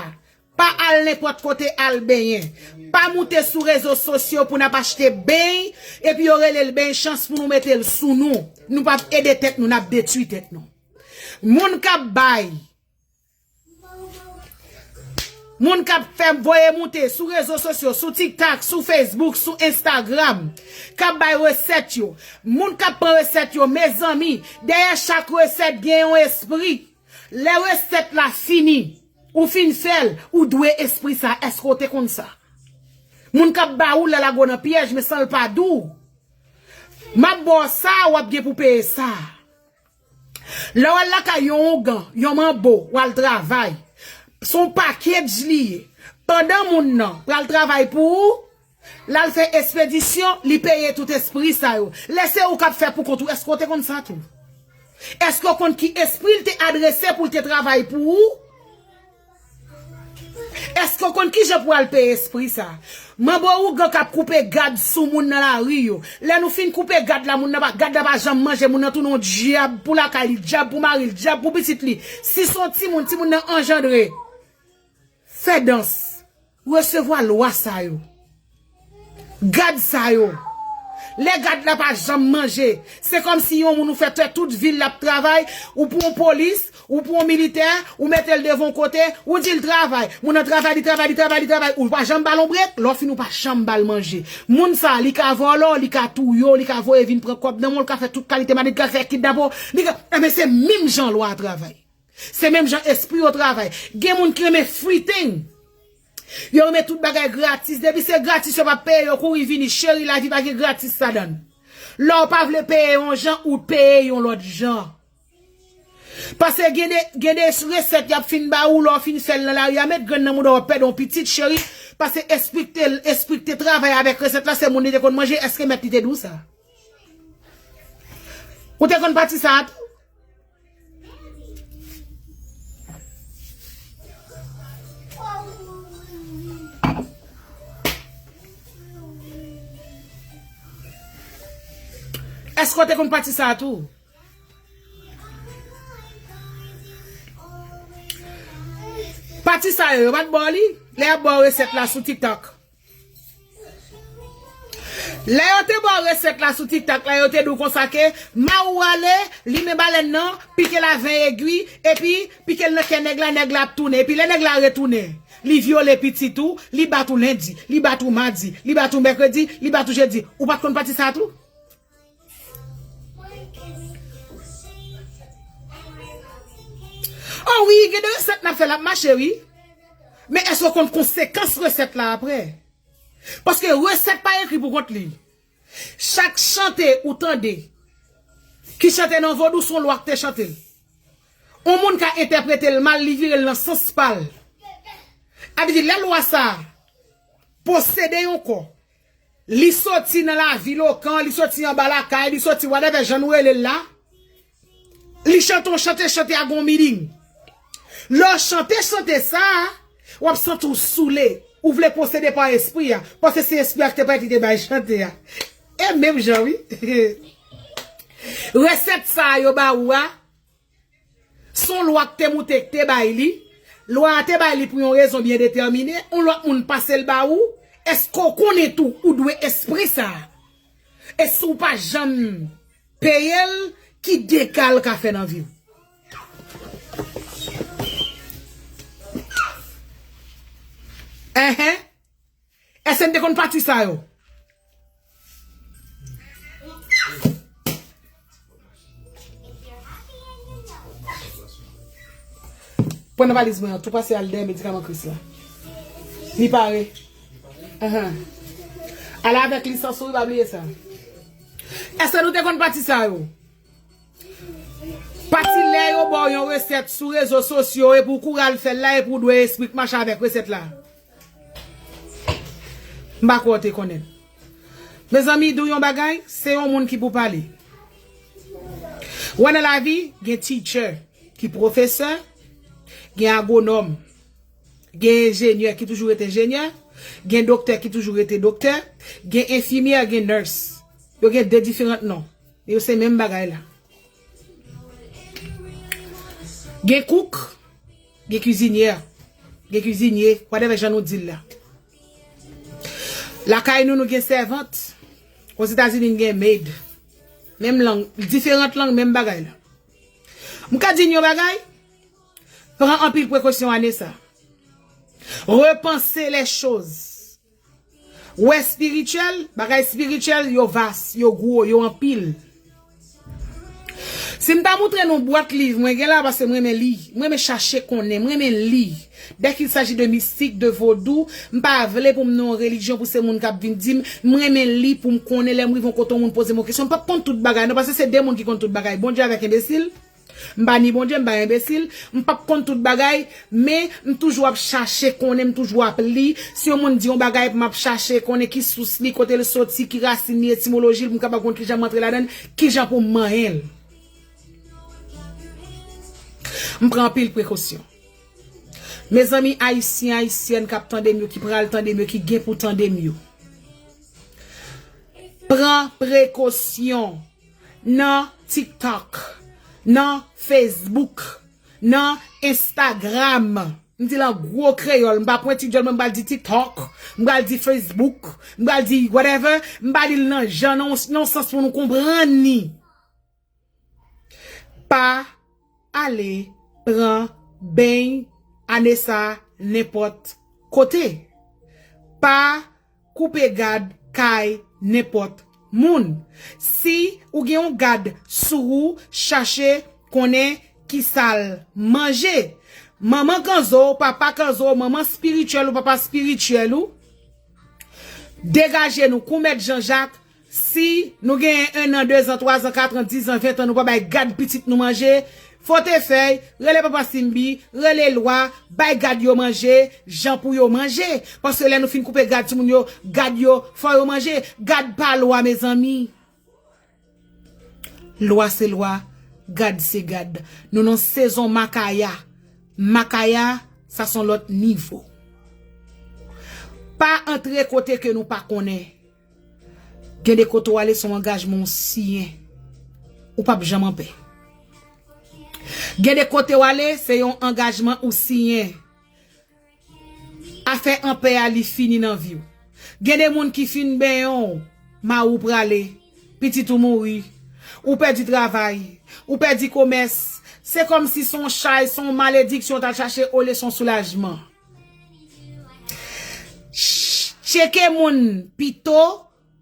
pa al nenpòt kote al benyen. Pa moute sou rezo sosyo pou n ap achte beny, epi yo rele l beny chans pou nou mete l sou nou. Nou p ap ede tèt nou, n ap detwi tèt nou. Moun k ap bay, moun k ap fè voye moute sou rezo sosyo, sou TikTok, sou Facebook, sou Instagram, k ap bay resèt yo, moun k ap pran resèt yo, mezanmi, dèyè chak resèt gen yon espri. Lè resèt la fini, Ou fin fè l, ou dwe espri sa. Èske w te konn sa? Moun k ap ba ou l la lage w nan pyèj, men san l pa di w. M ap ba w sa, w ap gen pou peye sa. Lè w al lakay yon ougan, yon manbo, w al travay. Se yon package li ye. Pandan moun nan pral travay pou ou, l al fè espedisyon, li peye tout espri sa yo. Lè se ou k ap fè pou kont ou, èske w te konn sa tou? Èske w konn ki espri l te adrese pou l te travay pou ou? Èske w konn kijan pou al peye espri sa? Manbo ougan k ap koupe gad sou moun nan lari yo. Lè nou fin koupe gad la, moun nan pa, gad la pa janm manje, moun nan tounen yon dyab pou lakay li, dyab pou mari l, dyab pou pitit li. Si se yon timoun, timoun nan anjandre. Fè dans. Resevwa lwa sa yo. Gad sa yo. Lè gad la pa janm manje, se kòmsi yon moun ou fè tè tout vi l l ap travay, ou pran yon polis, ou pran yon militè, ou mete l devan yon kote, ou di l travay. Moun nan travay, li travay, li travay, li travay. Ou pa janm ba l yon brek, lè w fin ou pa janm ba l manje. Moun sa, li ka vòlò, li ka touye w, li ka voye vin pran kòb nan men w, li ka fè tout kalite maladi, li ka fè kidnape w, li ka, enben se menm jan lwa a travay. Se menm jan espri yo travay. Gen moun ki renmen free thing. Yo renmen tout bagay gratis. Depi se gratis, yo p ap peye, yo kouri vini. Cheri, lavi pa gen gratis ladan l. Lè w pa vle peye yon jan, ou peye yon lòt jan. Paske gen de, gen de resèt y ap fin ba ou, lè w fin fè l nan lari a, met grenn nan mouda w, w ap pèdi yon pitit, cheri. Paske espri k te, espri k te travay avèk resèt la, se moun li te konn manje, èske mèt li te di w sa? Ou te konn pati sa a tou? Èske w te konn pati sa a tou? Pati sa yo, yo pa t ba w li? Lè y ap ba w resèt la sou TikTok. Lè yo te ba w resèt la sou TikTok la, yo te di w konsa ke, ma ou ale, limen balèn nan, pike l a ven egwi, epi pike l nan kè nèg la, nèg la ap tounen. Epi lè nèg la retounen, li vyole pitit ou, li bat ou lendi, li bat ou madi, li bat ou mèkredi, li bat ou jedi. Ou pa t konn pati sa a tou? Oh wi, gen de resèt n ap fè l ap mache, wi. Men èske w konn konsekans resèt la apre? Paske resèt pa ekri pou kont li. Chak chante ou tande, ki chante nan vodou, se yon lwa k te chante l. Yon moun ka entèprete l mal, li vire l nan sans pa l. Sa vle di, lè lwa sa a posede yon kò, li soti nan lavil Okan, li soti anba lakay, li soti whatever jan nou rele l la. Li chante yon chante, chante a gon meaning. Lè w chante chante sa a, w ap santi w soule. Ou vle posede pa espri a, paske se espri a ki te pèdi te bay chante a. E menm jan, wi. Resèt sa a yo ba ou a, se yon lwa k te moute k te bay li. Lwa a te bay li pou yon rezon byen detèmine. Yon lòt moun pase l ba ou. Èske w konnen tou ou dwe espri sa a? E si w pa janm peye l, ki dega l ka fè nan vi w? Enhen. Èske n te konn pati sa yo? Pran nan valiz mwen an, tou pase al dèyè medikaman Kris la. Li pare. Ahan. Ale avèk lisans ou wi, pa bliye sa. Èske nou te konn pati sa yo? Pati lè yo ba w yon resèt sou rezo sosyo epi w kouri al fè l la epi w dwe espri k mache avèk resèt la. M pa kwè w te konnen. Mezanmi, di w yon bagay, se yon moun ki pou pale. Wè nan lavi, gen teacher, ki pwofesè, gen agwonòm, gen enjenyè ki toujou rete enjenyè, gen doktè ki toujou rete doktè, gen enfimyè, gen nurse. Yo gen de diferan non. Men yo se menm bagay la. Gen kouk, gen kwizinyè, gen kwizinye, whatever jan nou di l la. Lakay nou, nou gen sèvant. Ozetazini, n gen maid. Menm lang, diferan lang, menm bagay la. M ka di n yon bagay, pran anpil prekosyon ane sa. Repanse les choses. Ou wè espirityèl, bagay espirityèl, yo vas, yo gwo, yo anpil. Si m ta moutre nou bwat liv mwen gen la, paske mwen renmen li, mwen renmen chache konnen, mwen renmen li. Dès qu'il s'agit de mistik, de vodou, m pa vle pou m nan yon relijyon pou se moun k ap vin di m, mwen renmen li pou m konnen lè m rive yon kote yon moun poze m yon kesyon. M p ap konn tout bagay non, paske se de moun ki konn tout bagay, Bondye avèk enbesil. M pa ni Bondye, m pa enbesil, m p ap konn tout bagay, men m toujou ap chache konnen, m toujou ap li. Si yon moun di yon bagay, m ap chache konnen ki sous li, kote l soti, ki rasin li, etimoloji l, pou m kapab konn kijan m antre ladan l, kijan pou m manyen l. M pran anpil prekosyon. Mezanmi, Ayisyen, Ayisyèn k ap tande m yo, ki pral tande m yo, ki gen pou tande m yo, pran prekosyon nan TikTok, nan Facebook, nan Instagram. M di l an gwo kreyòl, m pa pwenti dyòl mwen, m pral di TikTok, m pral di Facebook, m pral di whatever, m pa li l nan jan, nan yon, nan yon sans pou nou konprann li. Pa ale pran beny ane sa nenpòt kote. Pa koupe gad kay nenpòt moun. Si ou gen yon gad sou ou, chache konnen kisa l manje. Manman kanzo, papa kanzo, manman espirityèl ou, papa espirityèl ou, degaje nou kou mèt Janjak. Si nou genyen en an, de zan, twa zan, kat an, dis an, ven an, nou pa bay gad pitit nou manje, fotefèy, rele papa Simbi, rele lwa, bay gad yo manje jan pou yo manje. Paske lè nou fin koupe gad timoun yo, gad yo, fò yo manje. Gad pa lwa, mezanmi. Lwa se lwa, gad se gad. Nou nan sezon makaya. Makaya, sa se yon lòt nivo. Pa antre kote ke nou pa konnen. Gen de kote w ale, se yon angajman w siyen. Ou p ap janm anpè. Gen de kote w ale, se yon angajman ou siyen. Afè anpè a, li fini nan vi w. Gen de moun ki fin benyen w, mari w prale, pitit ou mouri, ou pèdi travay, ou pèdi komès. Se kòmsi se yon chay, se yon malediksyon w t al chache olye se yon soulajman. Ch-, tcheke moun pito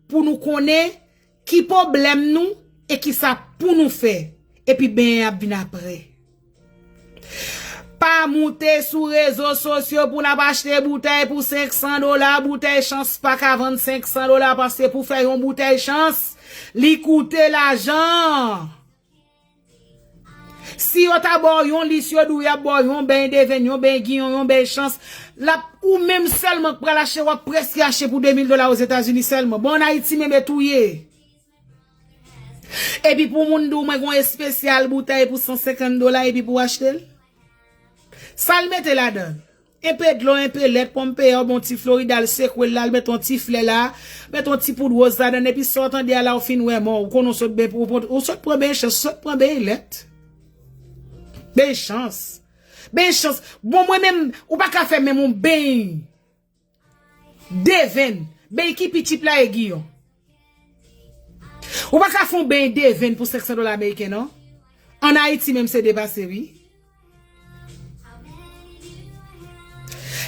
pou nou konnen ki pwoblèm nou e kisa pou nou fè. Epi benyen ap vin apre. Pa moute sou rezo sosyo pou n ap achte boutèy pou senk san dola, boutèy chans pa ka vann senk san dola, paske pou fè yon boutèy chans, li koute lajan. Si yo ta ba w yon lis, yo di w y ap ba w yon beny devenn, yon beny giyon, yon beny chans, l ap, ou menm sèlman k pral achte, w ap prèske achte pou de mil dola Ozetazini sèlman. Bon, ann Ayiti menm e tou ye. Epi pou moun di w mwen gen yon espesyal boutèy pou san senkant dola epi pou w achte l. Sa l mete ladan l? Enpe dlo, enpe lèt, Ponpeya, yon bon ti Florida, l sekwe l la, l mete yon ti flè la, mete yon ti poud woz ladan l, epi sa w tande a la, w fin wè mò, ou konnen w sot ben, ou, ou sot pran ben chans, ou sot pran ben lèt. Ben chans. Ben chans. Bon, mwen menm, ou pa ka fè menm yon ben devenn. Ben ki pi tchip la e giyon. Ou pa ka fè yon ben devenn pou senk san dola ameriken, non. Ann Ayiti menm se depase, wi.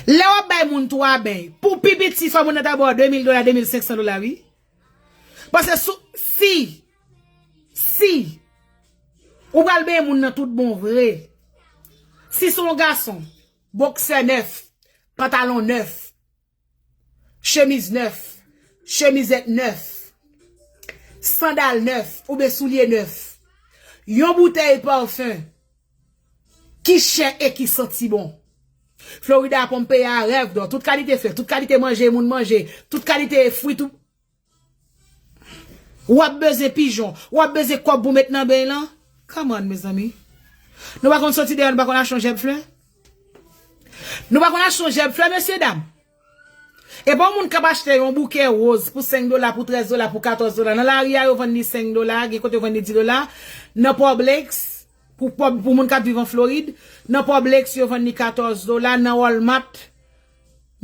Lè w ap bay moun twa beny, pou pi piti fò moun nan ta ba w de mil dola, de mil senk san dola, wi. Paske sou, si, si, ou pral benyen moun nan tout bon vre. Si se yon gason, boksè nèf, pantalon nèf, chemiz nèf, chemizèt nèf, sandal nèf oubyen soulye nèf, yon boutèy pafen ki chè e ki santi bon. Florida, Pompeya, Rêve d'Or, tout kalite flè, tout kalite manje moun manje, tout kalite fwi, tout. W ap bezwen pijon, w ap bezwen kòb pou met nan beny lan. Come on, mezanmi. Nou pa konn soti deyò, nou pa konn achte yon jèb flè? Nou pa konn achte yon jèb flè, mesye dam? E pa yon moun k ap achte yon bouke woz pou senk dola, pou trèz dola, pou katòz dola. Nan lari a, yo vann li senk dola, gen kote yo vann li dis dola. Nan Publix, pou, pou, pou moun k ap viv an Florid, nan Publix, yo vann li katòz dola. Nan Walmart,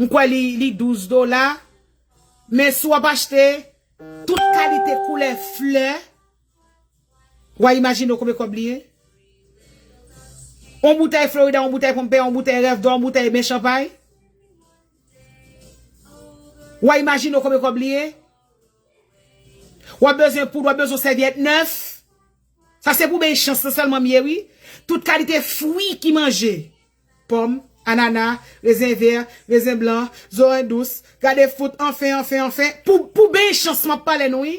m kwè li, li douz dola. Men si w ap achte tout kalite koulè flè, w a imajine w konbyen kòb li ye? On boutèy Florida, on boutèy Pompeya, on boutèy Rêve d'Or, on boutèy ben chanpay. W a imajine w konbyen kòb li ye? W ap bezwen poud, w ap bezwen sèvyèt nèf. Sa se pou ben chans lan sèlman m ye, wi. Tout kalite fwi ki manje. Pòm, anana, rezen vè, rezen blan, zoranj dous, gade fout, anfen, anfen, anfen. Pou, pou ben chans m ap pale nou, wi.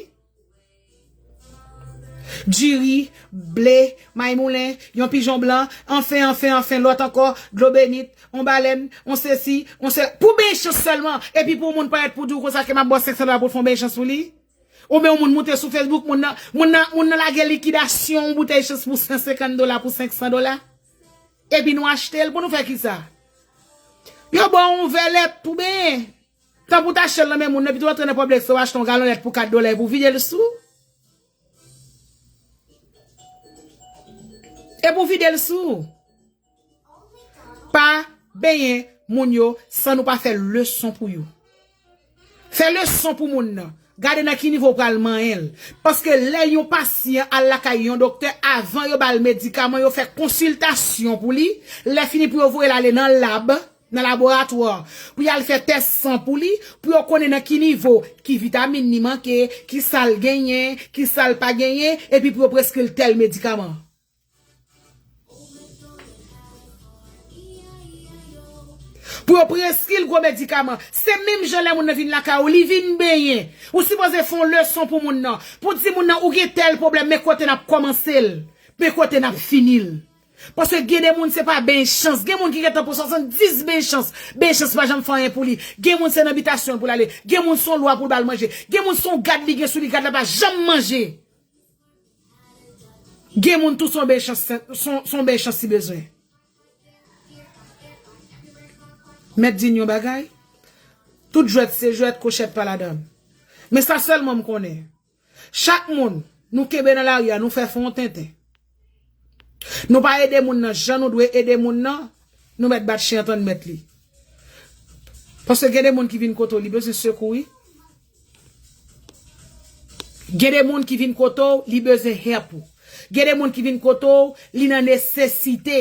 Diri, ble, may moulen, yon pijon blan, anfen, anfen, anfen, lòt ankò, dlo benit, on balèn, on sesi, on se, pou ben chans sèlman, epi pou moun parèt pou di w konsa ke m ap ba w senk san dola pou l fè yon ben chans pou li. Oubyen yon moun moute sou Facebook, moun nan, moun nan, moun nan lage likidasyon, yon boutèy chans pou san senkant dola, pou senk san dola. Epi nou achte l pou nou fè kisa? Yo ba w yon vè lèt pou benyen. Tan pou w t achte l nan men moun nan, pito w antre nan pòb lekso, w achte yon galon lèt pou kat dola epi w vide l sou. Epi w vide l sou. Pa benyen moun yo san nou pa fè leson pou yo. Fè leson pou moun nan. Gade nan ki nivo w pral manyen l. Paske lè yon pasyan al lakay yon doktè, avan yo ba l medikaman, yo fè konsiltasyon pou li. Lè fini pou yo voye l ale nan lab, nan laboratwa, pou y al fè tès san pou li, pou yo konnen nan ki nivo, ki vitamin li manke, ki sa l genyen, ki sa l pa genyen, epi pou yo preskri l tèl medikaman. Pou yo preskri l gwo medikaman. Se menm jan lè moun nan vin lakay ou, li vin benyen. Ou sipoze fè yon leson pou moun nan. Pou di moun nan, ou gen tèl pwoblèm, men kote n ap kòmanse l, men kote n ap fini l. Paske gen de moun se pa ben chans. Gen moun ki gentan pran swasanndis ben chans. Ben chans pa janm fè anyen pou li. Gen moun se nan bitasyon l pou l ale. Gen moun se yon lwa pou l ba l manje. Gen moun se yon gad li gen sou li, gad la pa janm manje. Gen moun tou se yon ben chans, se yon, se yon ben chans li bezwen. Mèt di n yon bagay. Tout jwèt se jwèt, kochèt pa ladan l. Men sa sèlman m konnen. Chak moun nou kenbe nan lari a, nou fè fè yon tenten. Nou pa ede moun nan jan nou dwe ede moun nan, nou mèt bat chen an tann mèt li. Paske gen de moun ki vin kote w, li bezwen sekou, wi. Gen de moun ki vin kote w, li bezwen help ou. Gen de moun ki vin kote w, li nan nesesite.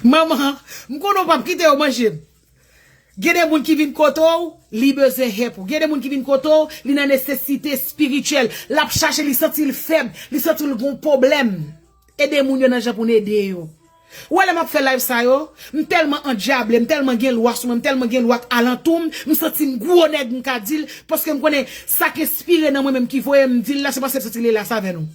Manman, m konnen w p ap kite yo manje m. Gen de moun ki vin kote w, li bezwen help ou. Gen de moun ki vin kote w, li nan nesesite espirityèl. L ap chache, li santi l fèb, li santi l gon pwoblèm. Ede moun yo nan jan pou n ede yo. Ou wè lè m ap fè live sa yo, m tèlman andyable, m tèlman gen lwa sou mwen, m tèlman gen lwa k alantou m, m santi m gwo nèg m ka di l, paske m konnen sa k enspire nan mwen menm ki voye m di l la, se paske l santi l la sa avè nou.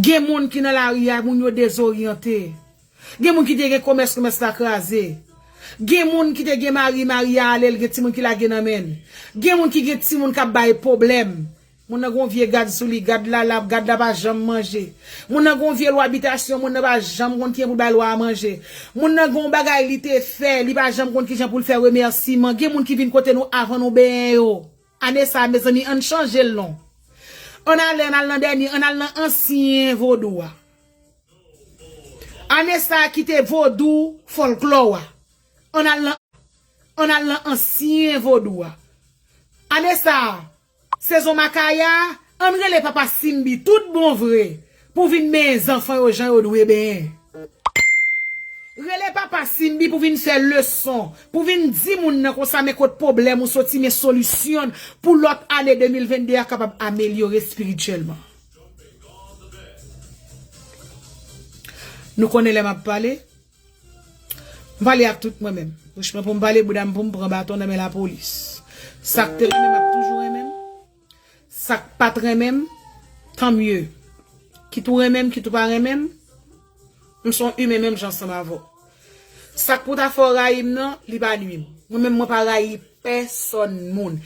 Gen moun ki nan lari a, moun yo dezoryante. Gen moun ki te gen komès, komès la kraze. Gen moun ki te gen mari, mari a ale, l gen timoun ki lage nan men l. Gen moun ki gen timoun k ap bay pwoblèm. Moun nan gon vye gad sou li, gad la, la, gad la pa janm manje. Moun nan gon vye lwa bitasyon, moun nan pa janm konn kijan pou l bay lwa a manje. Moun nan gon bagay li te fè, li pa janm konn kijan pou l fè remèsiman. Gen moun ki vin kote nou avan nou benyen yo. Ane sa, mezanmi, ann chanje l non. Ann ale, ann al nan dènye, ann al nan ansyen vodou a. Ane sa, kite vodou fòlklò a. Ann al nan, ann al nan ansyen vodou a. Ane sa, sezon makaya, ann rele papa Simbi tout bon vre pou vin benyen zanfan yo jan yo dwe benyen. Rele papa Simbi pou vin fè leson, pou vin di moun nan konsa men kot pwoblèm ou soti, men solisyon pou lòt ane de mil venn de a kapab amelyore espirityèlman. Nou konnen lè m ap pale, m pale ak tout mwen menm. Bouch mwen pou m pale, bouda m pou m pran baton nan men lapolis. Sa k te renmen m ap toujou renmen m. Sa k pa t renmen m, tan mye. Kit ou renmen m, kit ou pa renmen m, m se yon imen menm jan ansanm avè w. Sa k pou ta fè w rayi m nan, li pa nwi m. Mwen menm, mwen pa rayi pèsòn moun.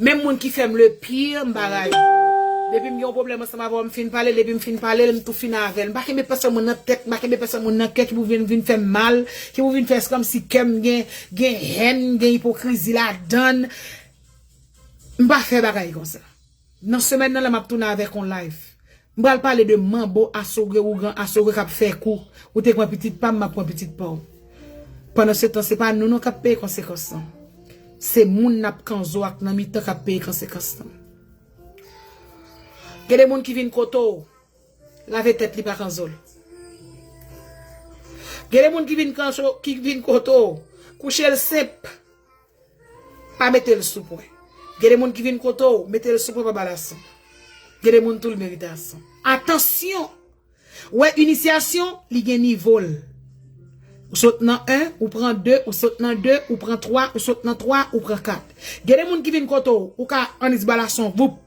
Menm moun ki fè m le pire, m pa rayi. Depi m gen yon pwoblèm ansanm avè w, m fin pale l, depi m fin pale l, m tou fin avè l. M pa kenbe pèsòn moun nan tèt, m pa kenbe pèsòn moun nan kè ki pou vin, vin fè m mal, ki pou vin fè kòmsi kè m gen, gen hèn, gen ipokrizi ladan l. M pa fè bagay konsa. Nan semèn nan, lè m ap tounen avèk yon live, m pral pale de manbo asogwe, ougan asogwe k ap fè kou. Ou te pran pitit pa m, m ap pran pitit pa w. Pandansetan, se pa nou non k ap peye konsekans lan. Se moun n ap kanzo ak nan mitan k ap peye konsekans lan. Gen de moun ki vin kote w, lave tèt li pa kanzo l. Gen de moun ki vin kanso, ki vin kote w, kouche l senp, pa mete l sou pwen. Gen de moun ki vin kote w, mete l sou pwen, pa ba l a san. Gen de moun tou l merite a san. Atansyon! Ou wè, inisyasyon, li gen nivo l. Ou sot nan en, ou pran de, ou sot nan de, ou pran twa, ou sot nan twa, ou pran kat. Gen de moun ki vin kote w, ou ka annis ba l a san, voup.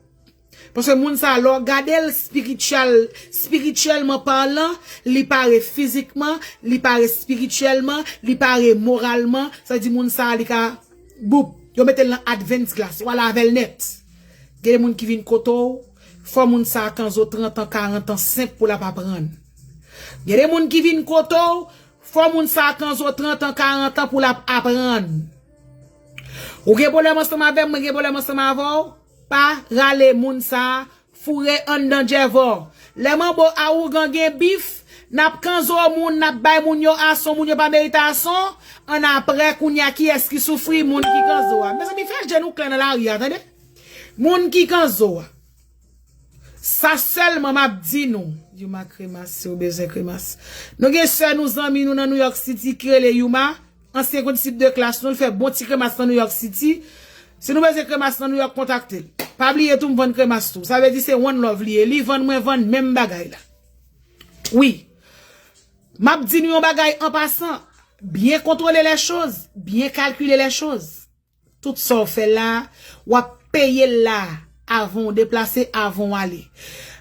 Paske moun sa, lè w gade l espirityèl, espirityèlman palan, li pare fizikman, li pare espirityèlman, li pare moralman, sa di moun sa, li ka, boup, yo mete l nan advance class, w ale avè l nèt. Gen de moun ki vin kote w, fò moun sa kanzo trant an, karant an, senp pou l ap aprann. Gen de moun ki vin kote w, fò moun sa kanzo trant an, karant an pou l ap aprann. Ou gen pwoblèm ansanm avè m, mwen gen pwoblèm ansanm avè w, pa rale moun sa foure anndan djèvò. Lè manbo a ougan gen bif, n ap kanzo moun, n ap bay moun yo ason, moun yo pa merite ason, ann aprè kounye a kiyès ki soufri, moun ki kanzo a. Mezanmi, fè je nou klè nan lari a, tande. Moun ki kanzo a. Sa sèlman m ap di nou. Yuma Kremas, si w bezwen kremas. Nou gen sè nou, zanmi nou nan New York City ki rele Yuma, ansyen kondisip de klas nou, l fè bon ti kremas nan New York City. Si nou bezwen kremas nan New York, kontakte l. Pa bliye tou, m vann kremas tou. Sa vle di se one love li ye. Li vann, mwen vann, menm bagay la. Wi. M ap di nou yon bagay an pasan. Byen kontwole lè choz, byen kalkile lè choz. Tout sa w fè la, w ap peye l la, avan w deplase, avan w ale.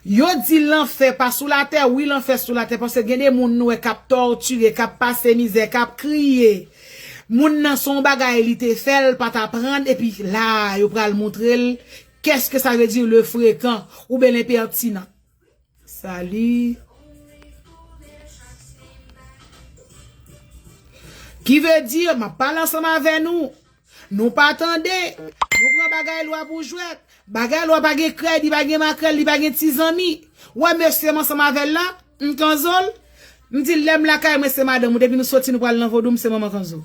Yo di lanfè pa sou latè, wi, lanfè sou latè, paske gen de moun nou wè k ap tòtire, k ap pase mizè, k ap kriye. Moun nan se yon bagay li te fè, l pa t aprann, epi la, yo pral montre l, qu'est-ce que ça veut dire le fréquent, oubyen l'inpertinent. Sali. Ki vle di, m ap pale ansanm avè nou. Nou pa tande. Nou pran bagay lwa pou jwèt. Bagay lwa pa gen krèd, li pa gen makrèl, li pa gen ti zanmi. Wè mesye m ansanm avè l la, m kanzo l. M di l, lè m lakay mwen se madanm ou, depi nou soti nou pral nan vodou, m se manman kanzo.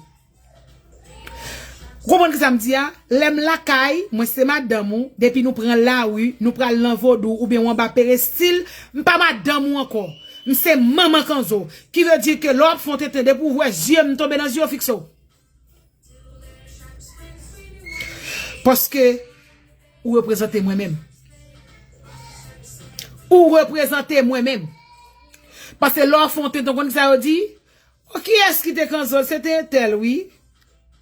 Ou konprann kisa m di a? Lè m lakay, mwen se madanm ou, depi nou pran lari, nou pral nan vodou oubyen w anba perestil, m pa madanm ou ankò. M se manman kanzo. Ki vle di ke lè w ap fè yon tenten, depi w wè zye m tonbe nan zye w, fikse w. Paske ou reprezante mwen menm. Ou reprezante mwen menm. Paske lè w ap fè yon tenten, w konn kisa yo di? O, kiyès ki te kanzo l? Se te entèl, wi.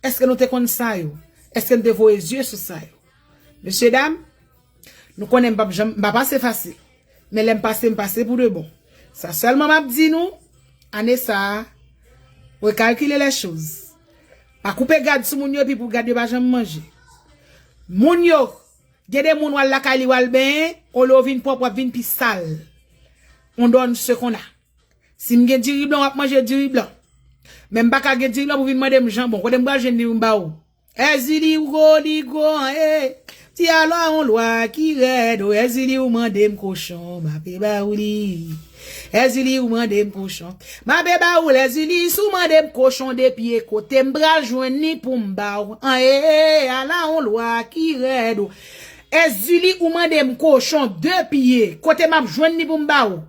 Èske nou te konn sa yo? Èske n te voye zye sou sa yo? Mesye dam, nou konnen m p ap janm, m pa pase fasil. Men lè m pase, m pase pou de bon. Sa sèlman m ap di nou, ane sa a, rekalkile lè choz. Pa koupe gad sou moun yo epi pou gad yo pa janm manje. Moun yo, gen de moun w al lakay li, w al benyen, olye w vin pwòp, w ap vin pi sal. On donne ce qu'on a. Si m gen diri blan, w ap manje diri blan. Men m pa ka gen diri blan pou vin mande m janbon. Kote m pral jwenn li pou m ba ou? Èzili, ou gwo, li gwo, an, e. Ti alò yon lwa ki rèd, o, Èzili, ou mande m kochon, m ape ba ou li. Èzili, ou mande m kochon, m ape ba ou l, Èzili, si w mande m kochon de pye, kote m pral jwenn li pou m ba ou? An, e, ala yon lwa ki rèd, o. Èzili, ou mande m kochon de pye, kote m ap jwenn li pou m ba ou?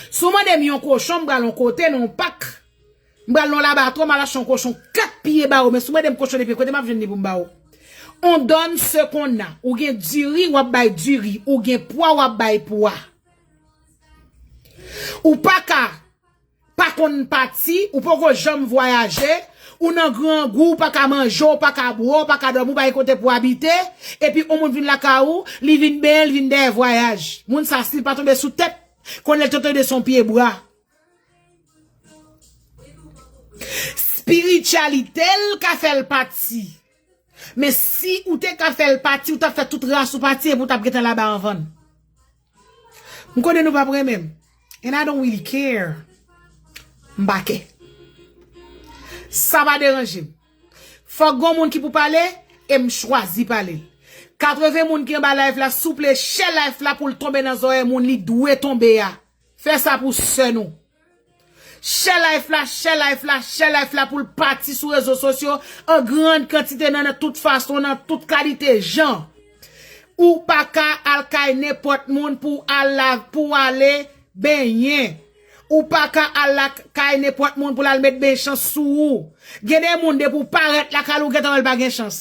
Si w mande m yon kochon, m pral yon kote, nan yon pak. M pral nan yon labatwa, m al achte yon kochon kat pye ba ou. Men si w mande m kochon de pye, kote m ap jwenn li pou m ba ou? On donne ce qu'on a. Ou gen diri, w ap bay diri. Ou gen pwa, w ap bay pwa. Ou pa ka pa konn pati, ou poko janm vwayaje, ou nan grangou, ou pa ka manje, ou pa ka bwè, ou pa ka dòmi, ou pa gen kote pou abite, epi yon moun vin lakay ou, li vin benyen, li vin dèyè vwayaj. Moun sa, si l pa tonbe sou tèt, konnen l te tonbe sou yon pye bwa. Espirityalite l ka fè l pati. Men si ou te ka fè l pati, ou t ap fè tout ras ou pati epi ou t ap gentan laba anvan l. M konnen nou p ap renmen m. And I don't really care. M pa kè. Sa pa deranje m. Fòk gon moun ki pou pale, e m chwazi pale l. Katreven moun ki anba live la, souple, share live la pou l tonbe nan zòrèy moun li dwe tonbe a. Fè sa pou sè nou. Share live la, share live la, share live la pou l pati sou rezo sosyo an grann kantite nan, nan tout fason, nan tout kalite jan. Ou pa ka al kay nenpòt moun pou al la, pou ale benyen. Ou pa ka al lakay nenpòt moun pou l al met benchans sou ou. Gen de moun, depi w parèt lakay li, ou gentan wè l pa gen chans.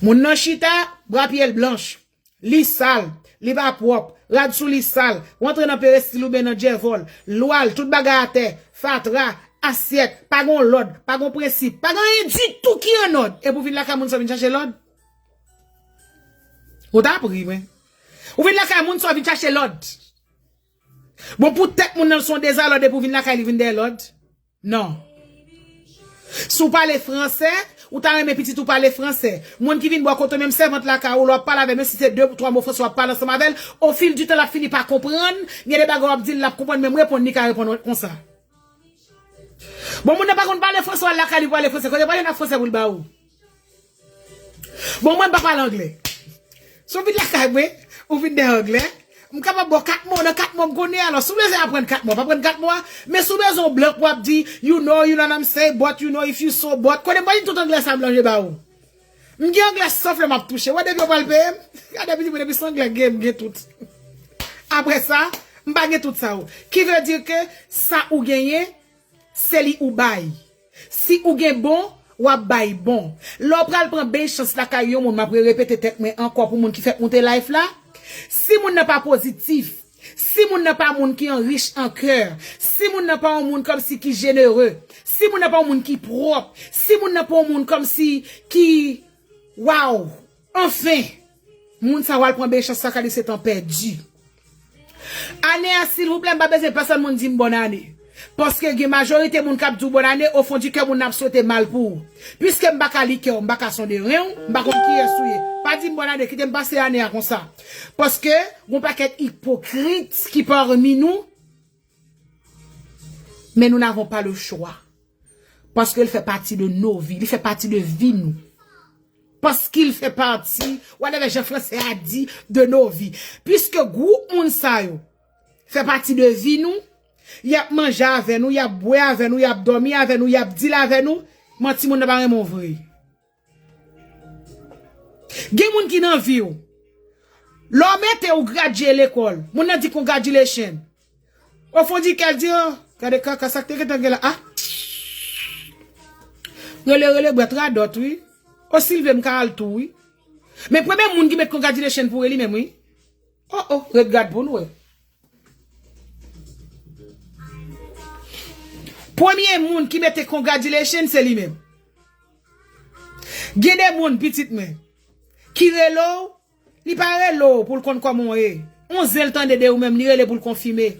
Moun nan chita, bra pye l blanch. Li sal, li pa pwòp, rad sou li sal, ou antre nan perestil oubyen nan djèvòl, lwal, tout bagay atè, fatra, asyèt, pa gen lòd, pa gen prensip, pa gen anyen ditou ki annòd. Epi w vin lakay moun sa w vin chache lòd? Ou t ap ri, mwen. Ou vin lakay moun sa w vin chache lòd? Bon, poutèt moun nan se yon dezalòd epi w vin lakay li vin dèyè lòd? Non. Si w pale fransè, ou ta renmen pitit ou pale fransè. Moun ki vin bò kote w, menm sèvant lakay ou, lè w ap pale avè l, menm si se de, twa mo fransè w ap pale ansanm avè l, ofil di tan l ap fini pa konprann, gen de bagay w ap di l, l ap konprann, menm reponn li ka reponn konsa. Bon, moun nan pa konn pale fransè, w al lakay li pou pale fransè. Kote pale nan fransè pou l ba ou? Bon, mwen m pa pale anglè. Si w vin lakay mwen, ou vin dèyè anglè, m kapab ba w kat mo, nan kat mo m konnen, alò, si w bezwen aprann kat mo, w ap aprann kat mo a, men si w bezwen yon blank pou w ap di, you know, you know what I'm saying, but you know, if you so, but, konnen m pa di tout anglè sa m blanje ba ou. M gen anglè sof lè m ap touche. Wè depi yo pral peye m, gade pitit mwen depi se anglè gen, m gen tout. Apre sa, m pa gen tout sa yo. Ki vle di ke sa ou genyen, se li ou bay. Si ou gen bon, w ap bay bon. Lè w pral pran benchans lakay yon moun, m ap repete tèt mwen ankò pou moun ki fèk moute live la. Si moun nan pa pozitif, si moun nan pa moun ki an rich an kè, si moun nan pa yon moun kòmsi ki jenere, si moun nan pa yon moun ki pwòp, si moun nan pa yon moun kòmsi ki, waw, anfen, moun sa w al pran benchans lakay li se tan pèdi. Ane a, silvouplè, m pa bezwen pèsonn moun di m bòn ane. Paske gen majorite moun k ap di w bòn ane, ofondikè moun nan ap swete mal pou ou. Piske m pa ka li kè w, m pa ka sonde ren w, m pa konn kiyès ou ye. Pa di m bòn ane, kite m pase ane a konsa. Paske, gon pakèt ipokrit ki pami nou, men nous n'avons pas le choix. Paske l fè pati de nos vies, li fè pati de vi nou. Parce qu'il fait partie, whatever jan fransè a di, de nos vies. Piske gwoup moun sa yo fè pati de vi nou, y ap manje avè nou, y ap bwè avè nou, y ap dòmi avè nou, y ap deal avè nou, manti moun nan pa renmen w vre. Gen moun ki nan vi w. Lè w mete ou gradye lekòl, moun nan di congratulation. Ofondikè l di, oh, gade kaka sa k te gentan gen la. Ah! Rele, rele, bwèt radòt, wi. O Silve m ka al tou, wi. Men premye moun ki met congratulation pou li menm, wi. Oh, oh, ret gad pou n wè. Premye moun ki mete congratulation, se li menm. Gen de moun, pitit mwen, ki rele w, li pa rele w pou l konn kòman w ye. Yon zen l tande de ou menm, li rele pou l konfime.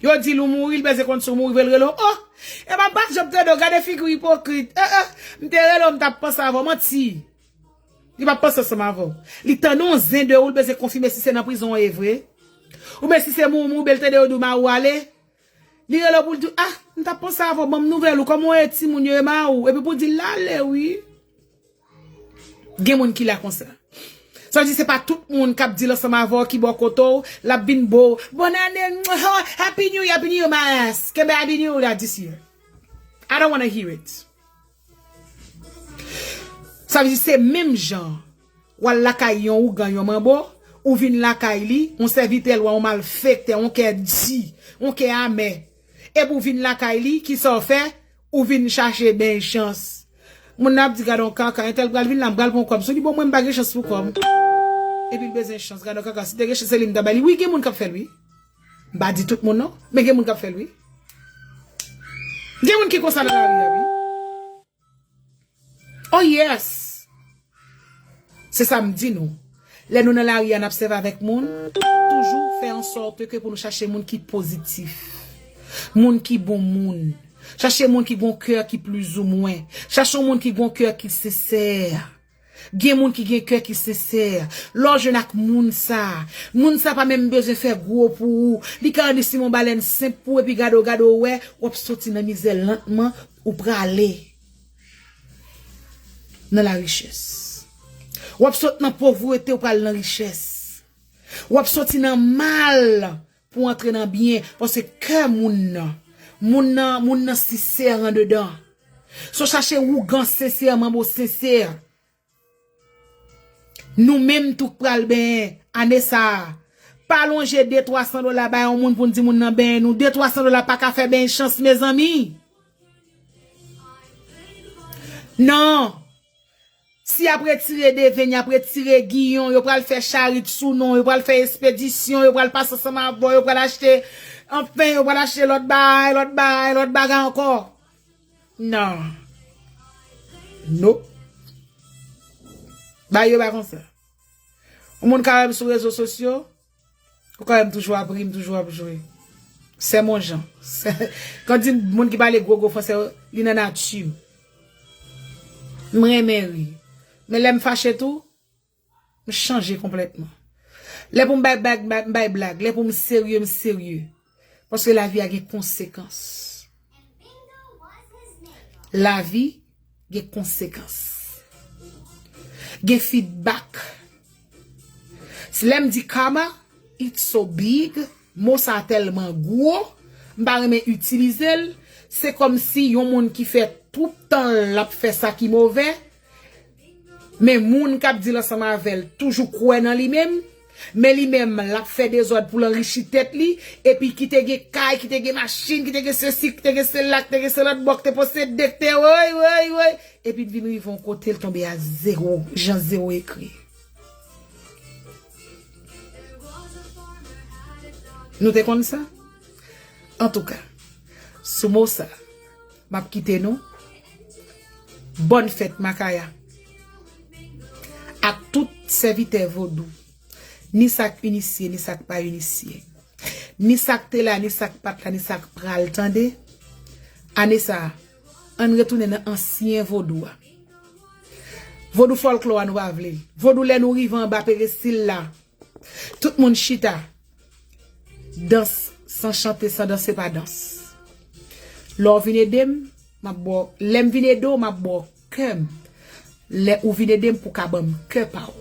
Yo di l ou mouri, li bezwen konn si w mouri vre, l rele w. Oh! E pa m pa t janm tande w, gade figi w ipokrit. Eh, eh, m te rele w, m t ap panse avè w, manti. Li p ap panse ansanm avè w. Li tande yon zen de ou, li bezwen konfime si se nan prizon w ye vre. Oubyen si se mou, mou, bèl tande yo di w mari w ale. Li rele w pou l di w, ah, m t ap panse avè w, ban m nouvèl ou, kòman w ye, timoun yo, e mari w? Epi pou w di l l ale, wi. Gen moun ki la konsa. Sa vle di se pa tout moun k ap di l ansanm avè w ki bò kote w, l ap vin bo w. Bòn ane, oh, Happy New Year, Happy New Year, my ass. Kenbe Happy New Year la this year. I don't wanna hear it. Sa vle di se menm jan w al lakay yon ougan, yon manbo, ou vin lakay li, yon sèvitè lwa, yon malfektè, yon kè di, yon kè amè. Epi w vin lakay li, kisa w fè? Ou vin chache benchans. Moun nan ap di, gade yon kaka, entèl pral vin la, m pral pran kòb sou li, bon, mwen m pa gen chans pou kòb. Epi l bezwen chans, gade yon kaka, si te gen chans, se li m ta bay li. Wi, gen moun k ap fè l, wi. M pa di tout moun, non, men gen moun k ap fè l, wi. Gen moun ki konsa nan lari a, wi. Oh yes! Se sa m di nou. Lè nou nan lari a, n ap sèvi avèk moun, toujou fè an sòt ke pou nou chache moun ki pozitif. Moun ki bon moun. Chache moun ki gon kè ki plizoumwen. Chache yon moun ki gon kè ki sensè. Gen moun ki gen kè ki sensè. Lè w jwenn ak moun sa, moun sa pa menm bezwen fè gwo pou ou. Li ka anni simen yon balèn senp pou ou epi gade w, gade w wè, w ap soti nan mizè lantman, ou prale nan larichès. W ap sot nan povrete, ou pral nan richès. W ap soti nan mal pou antre nan byen, paske kè moun nan, moun nan, moun nan sensè andedan. Si w chache ougan sensè, manbo sensè, nou menm tou k pral benyen ane sa a, Pa lonje de twa san dola bay yon moun pou n di moun nan benyen nou. De twa san dola pa ka fè benyen chans, mezanmi. Non. Si y ap retire devenn, y ap retire giyon, yo pral fè charit sou non, yo pral fè espedisyon, yo pral pase ansanm avè w, yo pral achte, anfen, yo pral achte lòt bagay, lòt bagay, lòt bagay ankò. Non. Non. Bagay yo pa konsa. Yon moun ka wè m sou rezo sosyo, ou ka wè m toujou ap ri, m toujou ap jwe. C'est mon genre. Kan di moun ki pale gwo gwo franse, li nan nati m. M renmen ri. Men lè m fache tou, m chanje konplètman. Lè pou m bay blag, m bay blag. Lè pou m serye, m serye. Paske lavi a gen konsekans. Lavi gen konsekans. Gen feedback. Si lè m di karma, it's so big, mo sa tèlman gwo, m pa renmen itilize l. Se kòmsi yon moun ki fè tout tan l ap fè sa ki movè, men moun k ap di l ansanm avè l toujou kwè nan li menm, men li menm l ap fè dezòd pou l anrichi tèt li, epi ki te gen kay, ki te gen machin, ki te gen sesi, ki te gen sela, ki te gen selòt bò, ki te posede, ki te woy, woy, woy, epi l vin rive yon kote l tonbe a zewo, jan zewo ekri. Nou te konn sa? Antouka, sou mo sa, m ap kite nou. Bòn fèt Makaya ak tout sèvitè vodou, ni sa k inisye, ni sa k pa inisye, ni sa k te la, ni sa k pa t la, ni sa k pral tande. Ane sa a, ann retounen nan ansyen vodou a. Vodou fòlklò a nou pa vle l. Vodou lè nou rive anba perestil la, tout moun chita. Dans san chante, san danse pa dans. Lè w vin ede m, m ap ba w, lè m vin ede w, m ap ba w kè m. Lè ou vin ede m pou w ka ban m kè pa w.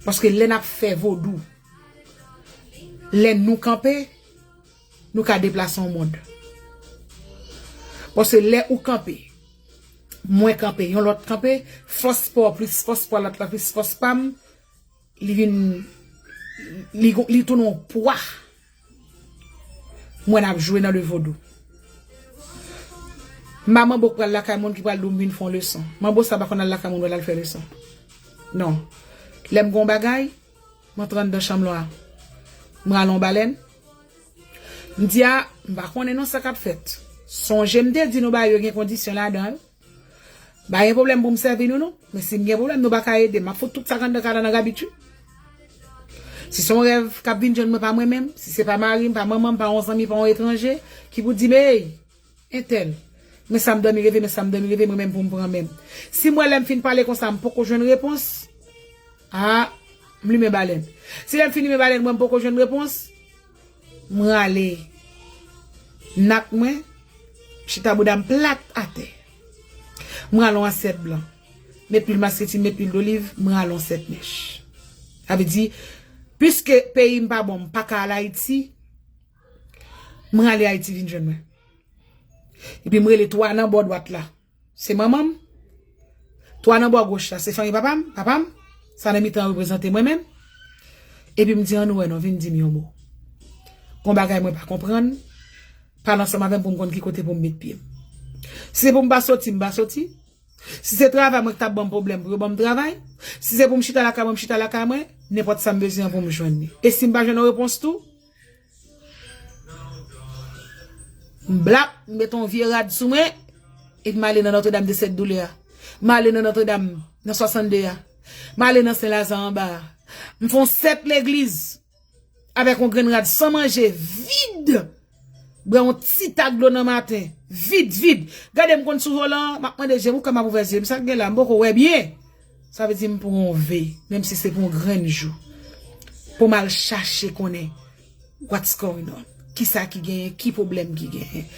Paske lè n ap fè vodou, lè nou kanpe, nou ka deplase yon mond. Paske lè ou kanpe, mwen kanpe, yon lòt kanpe, fòs pa w plis fòs pa lòt la plis fòs pa m, li vin, li, li tounen yon pwa. Mwen ap jwe nan le vodou. M pa manbo k pral lakay moun ki pral di w m vin fè yon leson. Manbo sa pa konn al lakay moun pral al fè leson. Non. Lè m gen yon bagay, m antre anndan chanm lan. M rale yon balèn. M di a, m pa konnen non sa k ap fèt. Sonje m te di nou bagay yo gen kondisyon ladan yo. Pa gen pwoblèm pou m sèvi nou non. Men si m gen pwoblèm, nou pa ka ede m. M ap fout tout sa k anndan kay la nan rabit wi. Si se yon rèv k ap vin jwenn mwen pa mwen menm, si se pa mari m, pa manman m, pa yon zanmi, pa yon etranje, ki pou di m, ey, entèl, men sa m dòmi reve, men sa m dòmi reve, mwen menm pou m pran men m. Si m wè lè m fin pale konsa, m poko jwenn repons, a, m limen balèn. Si lè m fin limen balèn, m wè m poko jwenn repons, m rale nat mwen, m chita bouda m plat atè. M rale yon asyèt blan. Met lwil maskreti, met lwil doliv, m rale yon sèt mèch. Sa vle di, piske peyi m pa bon, m pa ka al Ayiti, m rale Ayiti vin jwenn mwen. Epi m rele twa nan bò dwat la. Se manman m. Twa nan bò goch la, se fanmi papa m, papa m. Sa nan mitan an reprezante mwen menm. Epi m di, ann wè non, vin di m yon mo. Gon bagay mwen pa konprann. Pale ansanm avè m pou m konn ki kote pou m met pye m. Si se pou m pa soti, m pa soti. Si se travay mwen ki t ap ban m pwoblèm pou yo ban m travay. Si se pou m chita lakay mwen, m chita lakay mwen. Nenpòt sa m bezwen an pou m jwenn li. E si m pa jwenn yon repons tou, m blap, m met yon vye rad sou mwen, epi m ale nan Nòtredam de Sèt Doulè a. M ale nan Nòtredam nan swasannde a. M ale nan Sen Laza anba a. M fè yon sèt legliz avèk yon grenn rad san manje, vid. Bwè yon ti tak dlo nan maten, vid, vid. Gade m konn sou volan an, m ap mande je m, ou kwè m ap ouvè je m, sa k gen la, m poko wè byen. Sa vle di m pran yon ve, menm si se pou yon grenn jou. Pou m al chache konnen what's going on. Kisa ki genyen, ki pwoblèm ki genyen.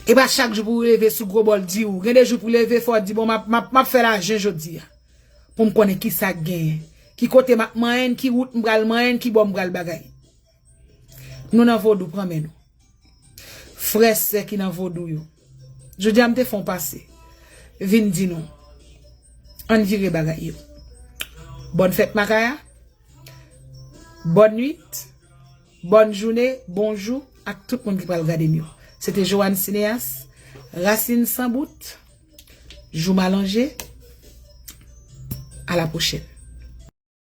E pa chak jou pou w leve sou gwo bòl di w. Gen de jou pou w leve fò w di, bon, m ap, m ap, m ap fè lajan jodi a. Pou m konnen kisa k genyen. Ki kote m ap manyen, ki wout m pral manyen, ki bò m pral bagay. Nou nan vodou, pran men nou. Frè, sè ki nan vodou yo. Jodi a m te fè yon pase. Vin di nou. Ann vire bagay yo. Bòn fèt Makaya. Bòn nwit, bòn jounen, bonjou ak tout moun ki pral gade m yo. Se te Joanne Cinéas, Rasin San Bout, Jou Malanje. A la pwochèn.